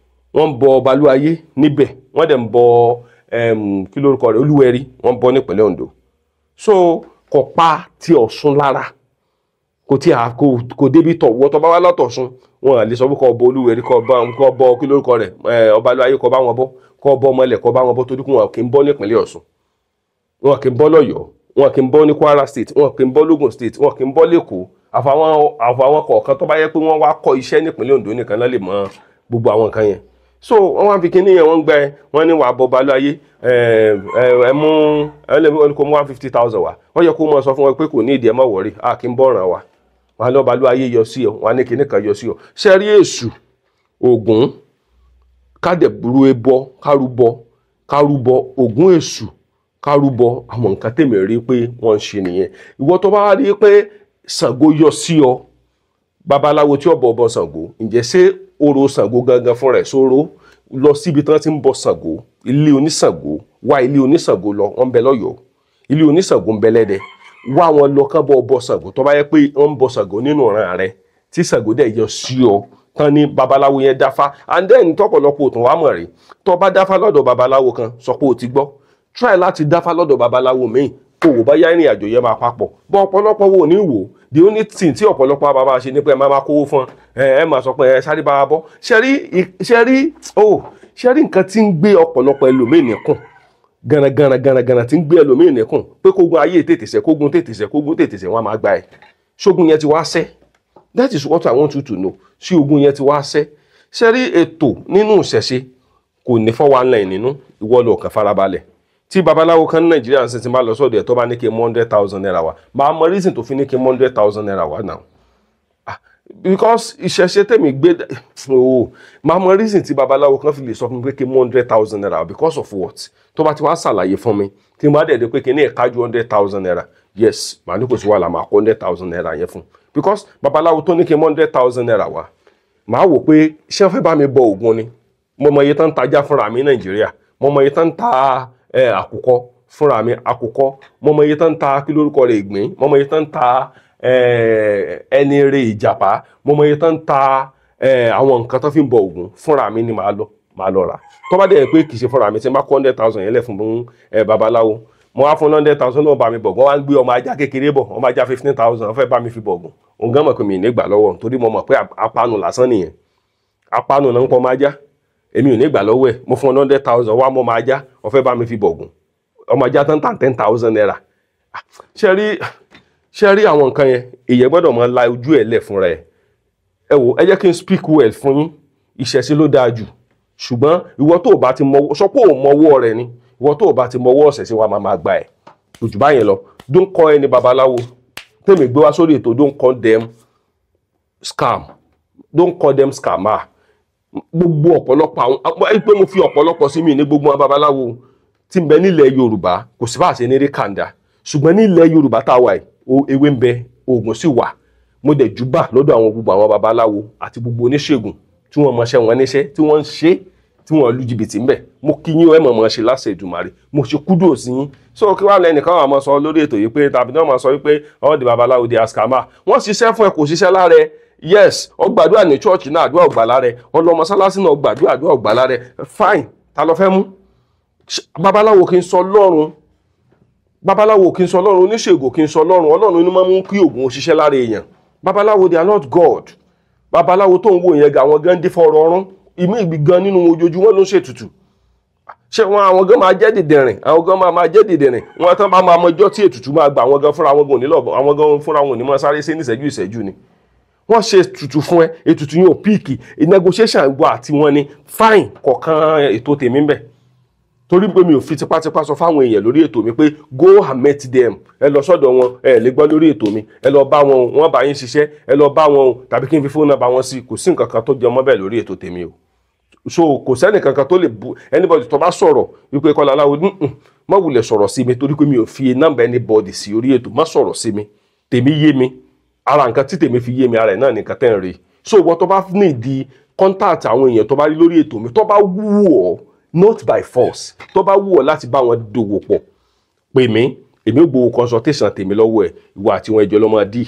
wọ́n ń bọ Ọbalúayé níbẹ̀, wọ́n dẹ̀ ń bọ kí lórúkọ rẹ̀, Olúwẹ̀rí, wọ́n ń bọ nípínlẹ̀ Oǹdó. So kò pa ti Ọ̀ṣun lára, kò tí a kò débi tọ̀ wọ́n tó bá wá látọ̀ṣun, wọn à lè sọ pé kó bọ Olúwẹ̀rí, kó bọ kí lórúkọ rẹ̀, Ọbalúayé, kó bá wọn bọ, kó bọ Ọmọlẹ̀, kó bá wọn bọ, torí wọn kì í bọ nípínlẹ̀ Ọ̀ṣun, wọn kì í bọ lọ́yọ̀ọ́, wọn kì í bọ ní Kwara State, wọn kì í bọ lógùn State, wọn kì í bọ lẹ́kọ̀ọ́. Àfàwọn kọ̀ọ̀kan tó bá yẹ pé wọ́n wá kọ́ iṣẹ́ nípínlẹ̀ Oǹdó nìkan náà lè mọ gbogbo àwọn nǹkan yẹn. So wọ́n wá fi kíní yẹn, wọ́n gbẹ wọ́n ní wàá bọ Ọbalúayé, ẹ mú ẹ kó mú 150,000 wá. Wọ́n yẹ kó mọ sọ fún wọn pé kò ní ìdí, ẹ má wọ̀rí, a kì í bọ̀ ràn wá. Wọn á ní Ọbalúayé yọ sí ọ, wọn á ní kíní kan yọ sí ọ. Ṣe rí Èṣù, Ògún, kádẹ̀búrú ẹbọ, kárúbọ Ògún, Èṣù, kárúbọ, àwọn nǹkan tèmi rí pé wọ́n ń ṣe nìyẹn. Ìwọ tó bá rí pé Ṣàngó yọ sí ọ, babaláwo tí ó bọ ọbọ Ṣàngó, ǹjẹ́ ṣé orò Ṣàngó gangan fún rẹ̀ sóró? Lọ síbi tí wọ́n ti ń bọ Ṣàngó, ilé oníṣàngó, wá ilé oníṣàngó lọ, wọ́n ń bẹ lọ́yọ̀ọ́, ilé oníṣàngó ń bẹ lẹ́dẹ, wá wọn lọ kán bọ ọbọ Ṣàngó. Tó bá yẹ pé wọ́n ń bọ Ṣàngó nínú ìran rẹ tí Ṣàngó dẹ̀ yọ sí ọ tán ní babaláwo yẹn dáfá. And then tọ́pọ̀lọpọ̀ òtún wàá mọ̀ rí, tó bá dáfá lọ́dọ̀ babaláwo kan, sọ pé o ti gbọ́, try láti dáfá lọ́dọ̀ babaláwo míì, kó wò bá yá ìrìn àjò yẹn máa papọ̀. Bọ́ ọ̀pọ̀lọpọ̀ wo ní wò, the only thing tí ọ̀pọ̀lọpọ̀ bá máa ṣe ni pé ẹ máa kówó fún ẹ, ẹ máa sọ pé ẹ sáré bá wa bọ́. Ṣe rí nǹkan tí ń gbé ọ̀pọ̀lọpọ̀ ẹlòmíì nìkùn gànàgànà tí ń gbé ẹlòmíì nìkùn pé kógun ayé tètè ṣẹ, kógun tètè ṣẹ, kógun tètè ṣẹ, wọ́n á máa gba ẹ̀. Ṣógun yẹn ti wá ṣẹ́? That is what I want you to know. Sí ogun yẹn ti wá ṣẹ́? Ṣe rí ètò nínú ìṣẹ̀ṣe kò ní 419 nínú, ìwọ lọ kàn farabalẹ̀. Tí babaláwo kan ní Nàìjíríà ń sin ti máa lọ sọ́dọ̀ ẹ̀, tó bá ní kí n mú 100,000 naira wá, máa mọ reason tó fi ní kí n mú 100,000 naira wá now. Because ìṣẹ̀ṣe tèmi gbé, oh, máa mọ reason tí babaláwo kan fi lè sọ fún mi pé kí n mú 100,000 naira, because of what? Tó bá ti wá ṣàlàyé fún mi, tí n bá dẹ̀ dé pé kí n ní ẹ̀ka ju 100,000 naira, yes, màá ní kò sí wàhálà, máa kó 100,000 naira yẹn fún. Because babaláwo tó ní kí n mú 100,000 naira wá, màá wò pé ṣé wọ́n fẹ́ bá mi bọ Ògún ni? Mo mọ iye tán ń tajá fúnra mi ní Nàìjíríà, mo mọ iye tán ń ta àkùkọ fúnra mi, àkùkọ, mo mọ iye tán ń ta kí lórúkọ rẹ̀ ìgbín, mo mọ iye tán ń ta ẹni rẹ̀ ìjàpá, mo mọ iye tán ń ta àwọn nǹkan tó fi ń bọ Ògún fúnra mi ni màá lọ rà. Tó bá dẹ̀ pé kì í ṣe fúnra mi, tí n bá kó 100,000 yẹn lẹ̀ fún babaláwo, mo wá fún 100,000 náà bá mi bọ̀gùn, wọ́n wá ń gbé ọmọ ajá kékeré bọ̀, ọmọ ajá 15,000 wọ́n fẹ́ bá mi fi bọ̀gùn. Òun gan mọ̀ pé mi ò ní gbà lọ́wọ́, torí mo mọ̀ pé apánu lásán nìyẹn, apánu náà ń pọ̀ ọmọ ajá, èmi ò ní gbà lọ́wọ́ ẹ̀. Mo fún 100,000 wá mọ́ ọmọ ajá, wọ́n fẹ́ bá mi fi bọ̀gùn, ọmọ ajá tán tàn 10,000 naira. Ṣé rí àwọn nǹkan yẹn, èyẹ gbọ́dọ̀ máa la ojú ẹ̀ lẹ̀ fúnra ẹ̀. Ẹ wò, ẹ jẹ́ kí n speak well fún yín, ìṣẹ̀ṣe ló dáa jù. Ṣùgbọ́n ìwọ tó o bá ti mọ, sọ pé ò mọwọ́ rẹ ni, ìwọ tó o bá ti mọwọ́ ọ̀sẹ̀ sí wa máa gba ẹ̀ ojú báyẹn lọ. Don't call any babaláwo tèmi gbé wá sórí ètò, don't call them scam, don't call them scammer. Gbogbo ọ̀pọ̀lọpọ̀ àwọn pé mo fi ọ̀pọ̀lọpọ̀ sí mi ní gbogbo àwọn babaláwo tí ń bẹ nílẹ̀ Yorùbá, kò sí bá a ṣe ní rí kàńdà. Ṣùgbọ́n nílẹ̀ Yorùbá tá a wà yìí, ewé ń bẹ, oògùn sì wà. Mo dẹ̀ júbà lọ́dọ̀ àwọn gbogbo àwọn babaláwo àti gbogbo oníṣègùn tí wọ́n mọṣẹ́ wọn níṣẹ́, tí wọ́n ń ṣe, tí wọ́n lu jìbìtì ń bẹ̀. Mo kí yín, ẹ mọ̀ mọ̀ ṣe láṣẹ Èdùmàrè, mo ṣe kúdò sí yín. So kí wàá lẹ́nìkan wà máa sọ lórí ètò yìí pé tàbí náà máa sọ wípé all the babaláwo di scammer, wọ́n ṣiṣẹ́ fún ẹ kò ṣiṣẹ́ lára ẹ. Yes, ó gbàdúrà ní chọ́ọ̀chì náà, àdúrà ò gbà lára ẹ, ó lọ mọ́sálásí náà, gbàdúrà, àdúrà ò gbà lára ẹ. Fine, ta ló fẹ́ mú? Babaláwo kì í sọ lọ́run. Babaláwo kì í sọ Ọlọ́run, oníṣègùn kì í sọ Ọlọ́run. Ọlọ́run ni máa mú kí oògùn òṣìṣẹ́ lára èèyàn. Babaláwo, they are not God. Babaláwo tó ń wò yẹn ga, àwọn gan dín fọ̀rọ̀ ọ̀run ìmí ìgbì gan nínú ojoojúmọ́ ló ń ṣètùtù. Ṣé wọn àwọn gan máa jẹ́ dìdìrìn? Àwọn gan máa jẹ́ dìdìrìn. Wọn tán bá máa mọjọ́ tí ètùtù máa gbà, àwọn gan fúnra wọn gan ò ní lọ, àwọn gan fúnra wọn ò ní máa sáré sí níṣẹ́jú ìṣẹ́jú ni. Wọ́n ṣe ètùtù fún ẹ, ètùtù yẹn ò pick, negotiation gbọ́ àti wọn ni fine kọ̀ọ̀kan. Ètò tèmi ń bẹ̀ torí pé mi ò fi tipátipá sọ fáwọn èèyàn lórí ètò mi pé go and meet them, ẹ lọ sọ́dọ̀ wọn. Ẹ lè gbọ́ lórí ètò mi, ẹ lọ bá wọn, wọ́n bá yín ṣiṣẹ́, ẹ lọ bá wọn o, tàbí kí n fi phone number wọn sí. Kò sí nǹkan kan tó jẹ mọ́ bẹ́ẹ̀ lórí ètò tèmi o. So kò sẹ́nì kankan tó lè bu anybody tó bá sọ̀rọ̀ wípé Kọ́lá Aláwo, má wulẹ̀ sọ̀rọ̀ sí mi, torí pé mi ò fi nọ́mbà anybody sí orí ètò. Má sọ̀rọ̀ sí mi, tèmi yé mi. Ara nǹkan tí tèmi fi yé mi ara ẹ̀ náà nìkan tẹ́ ń rí. So wọ́n tó bá ní ìdí contact àwọn èèyàn tó bá rí lórí ètò mi, tó bá wù ọ́, not by force, tó bá wù ọ́ láti bá wọn dòwò pọ̀, pè mí, èmi ò gbowó consultation tèmi lọ́wọ́ ẹ̀. Ìwọ àti wọn ẹjọ́ ló máa dì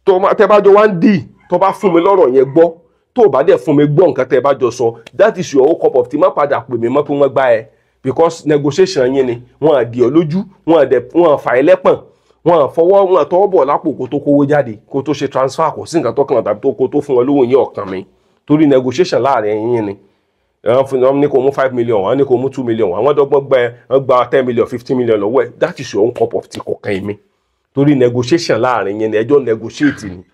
tó tẹ́ bá jọ wá ń dì. Tó bá fún mi lọ́rọ̀ yẹn gbọ́, tó o bá dẹ̀ fún mi gbọ́ nǹkan tẹ́ bá jọ sọ, that is your own cup of tea. Má padà pè mí mọ́ pé wọ́n gbá ẹ, because negotiation yín ni. Wọ́n á dì ọ́ lójú, wọ́n á dẹ̀ wọ́n á fà ẹ́ lẹ́pọ̀n, wọ́n á fọwọ́ wọ́n á tọwọ́ bọ̀ lápò kó tó kówó jáde, kó tó ṣe transfer. Kò sí nǹkan tó kàn tàbí tó kó tó fún wọn lówó yín ọ̀kan mi, torí negotiation láàrin yín ni. Wọ́n fún wọn ní kó mú 5 million, wọ́n ní kó mú 2 million, àwọn dọ́gbọ́n gbẹ wọ́n gba 10 million, 15 million lọ́wọ́ ẹ̀. That is your own cup of tea, kọ̀ọ̀kan mi, torí negotiation láàrin yín ni, ẹjọ́ negotiate ni.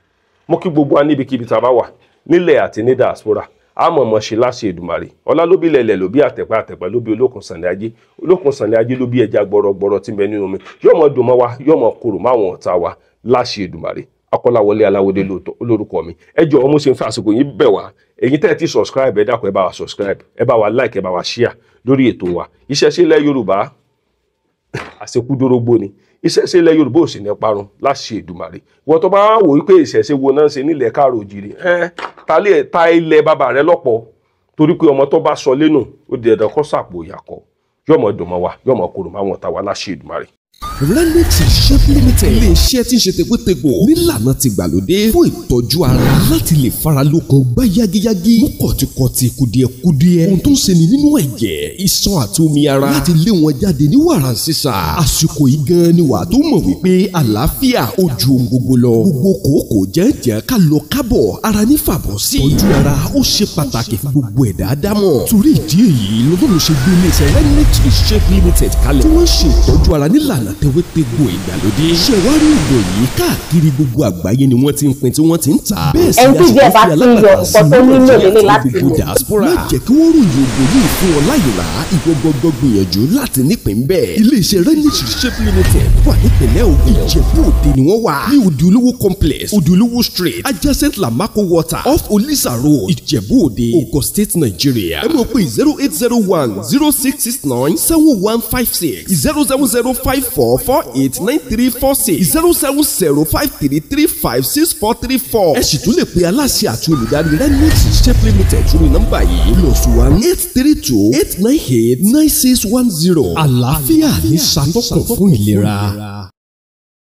Mo kí gbogbo wa níbikíbi tá a bá wà nílẹ̀ àti ní diaspora. A mọ̀ mọ̀ ṣe láṣẹ Èdùmàrè. Ọlá ló bí lẹ̀lẹ̀, ló bí àtẹ̀pẹ́, àtẹ̀pẹ́ ló bí olókun sànlẹ̀ ajé, olókun sànlẹ̀ ajé ló bí ẹja gbọrọgbọrọ tí ń bẹ nínú omi. Yóò mọ̀ dùn mọ́ wa, yóò mọ̀ korò máwọn ọ̀tá wa láṣẹ Èdùmàrè. Akọ́láwọlé Aláwọdé lórúkọ mi. Ẹ jọ̀ọ́, mo ṣe ń fẹ́ àsìkò yìí bẹ̀ wá, èyí tẹ́ ẹ ti subscribe, ẹ dákun, ẹ bá wa subscribe, ẹ bá wa like, ẹ bá wa share lórí ètò wa. Ìṣẹ̀ṣe ilẹ̀ Yorùbá àṣekúdórógbó ni. Ìṣẹ̀ṣe ilẹ̀ Yorùbá ò sì ní parun láṣẹ Èdùmàrè. Wọ́n tó bá wò wípé ìṣẹ̀ṣe wo náà ń ṣe nílẹ̀ káàró òjìrì, ẹ ta ilẹ̀ bàbá rẹ lọ́pọ̀, torí pé ọmọ tó bá sọ lẹ́nu, ó di ẹ̀dọ̀ kọ́ sàpò ìyàkọ́. Yóò mọ̀ dùn mọ́ wa, yóò mọ̀ korò máwọn ọ̀tá wa láṣẹ Èdùmàrè. Renix Shop Limited, ilé-iṣẹ́ tí ń ṣe tegbòtegbò nílànà tìgbàlódé fún ìtọ́jú ara láti lè fara lókun gbá yágíyágí, mú kọ̀tìkọ̀tì, kùdìẹ̀kudiẹ, ohun tó ń ṣeni nínú ẹ̀jẹ̀, iṣan àti omi ara, láti lé wọn jáde ní wàràǹsísà. Àsìkò yìí gan ni wà tó mọ̀ wípé àlàáfíà ó ju ohun gbogbo lọ. Gbogbo kòókòó jẹ́ǹjẹ́ ká lọ kábọ̀ ara ní fàbọ̀ sí. Ìtọ́jú ara ó ṣe pàtàkì fún gbogbo ẹ̀dá dámọ̀. Torí ìdí èyí lọ́dún ṣe gbé iléeṣẹ́ Renix Shop Limited kalẹ̀, tí wọ́n ṣe ìtọ́jú ara nílànà tewétegbò ìgbàlódé. Ṣẹ̀wárí ògùn yìí, káàkiri gbogbo àgbáyé ni wọ́n ti ń pín tí wọ́n ti ń tà. Bẹ́ẹ̀ sì Ẹni tí díẹ̀ bá ti ń yọ nǹkan tó nílò lélẹ̀ láti gbogbo lò. diaspora. Má jẹ́ kí wọ́n ròyìn ògùn yìí fún ọ láyè rà, ìwọ gbọ́gbọ́ gbìyànjú láti nípìn bẹ́ẹ̀. Iléeṣẹ́ Renix Shape Limited wà nípìnlẹ̀ Ògùn, Ìjẹ̀bú Òde ni wọ́n wà ní Odùolówó Complex, Odùolówó Street, adjacent Lamako Water, off Olisa Road, Ìjẹ̀bú Òde, Ogun State, Nigeria. Ẹ mọ̀ pé 08010669715 6, 07054489346, 07053356434. Ẹ sì tún lè pe aláṣẹ àti olùdarí Renix Shape Limited sórí nọ́mbà yìí, +18328989610. Àlàáfíà ní ṣàtọ́kùn fún ìlera.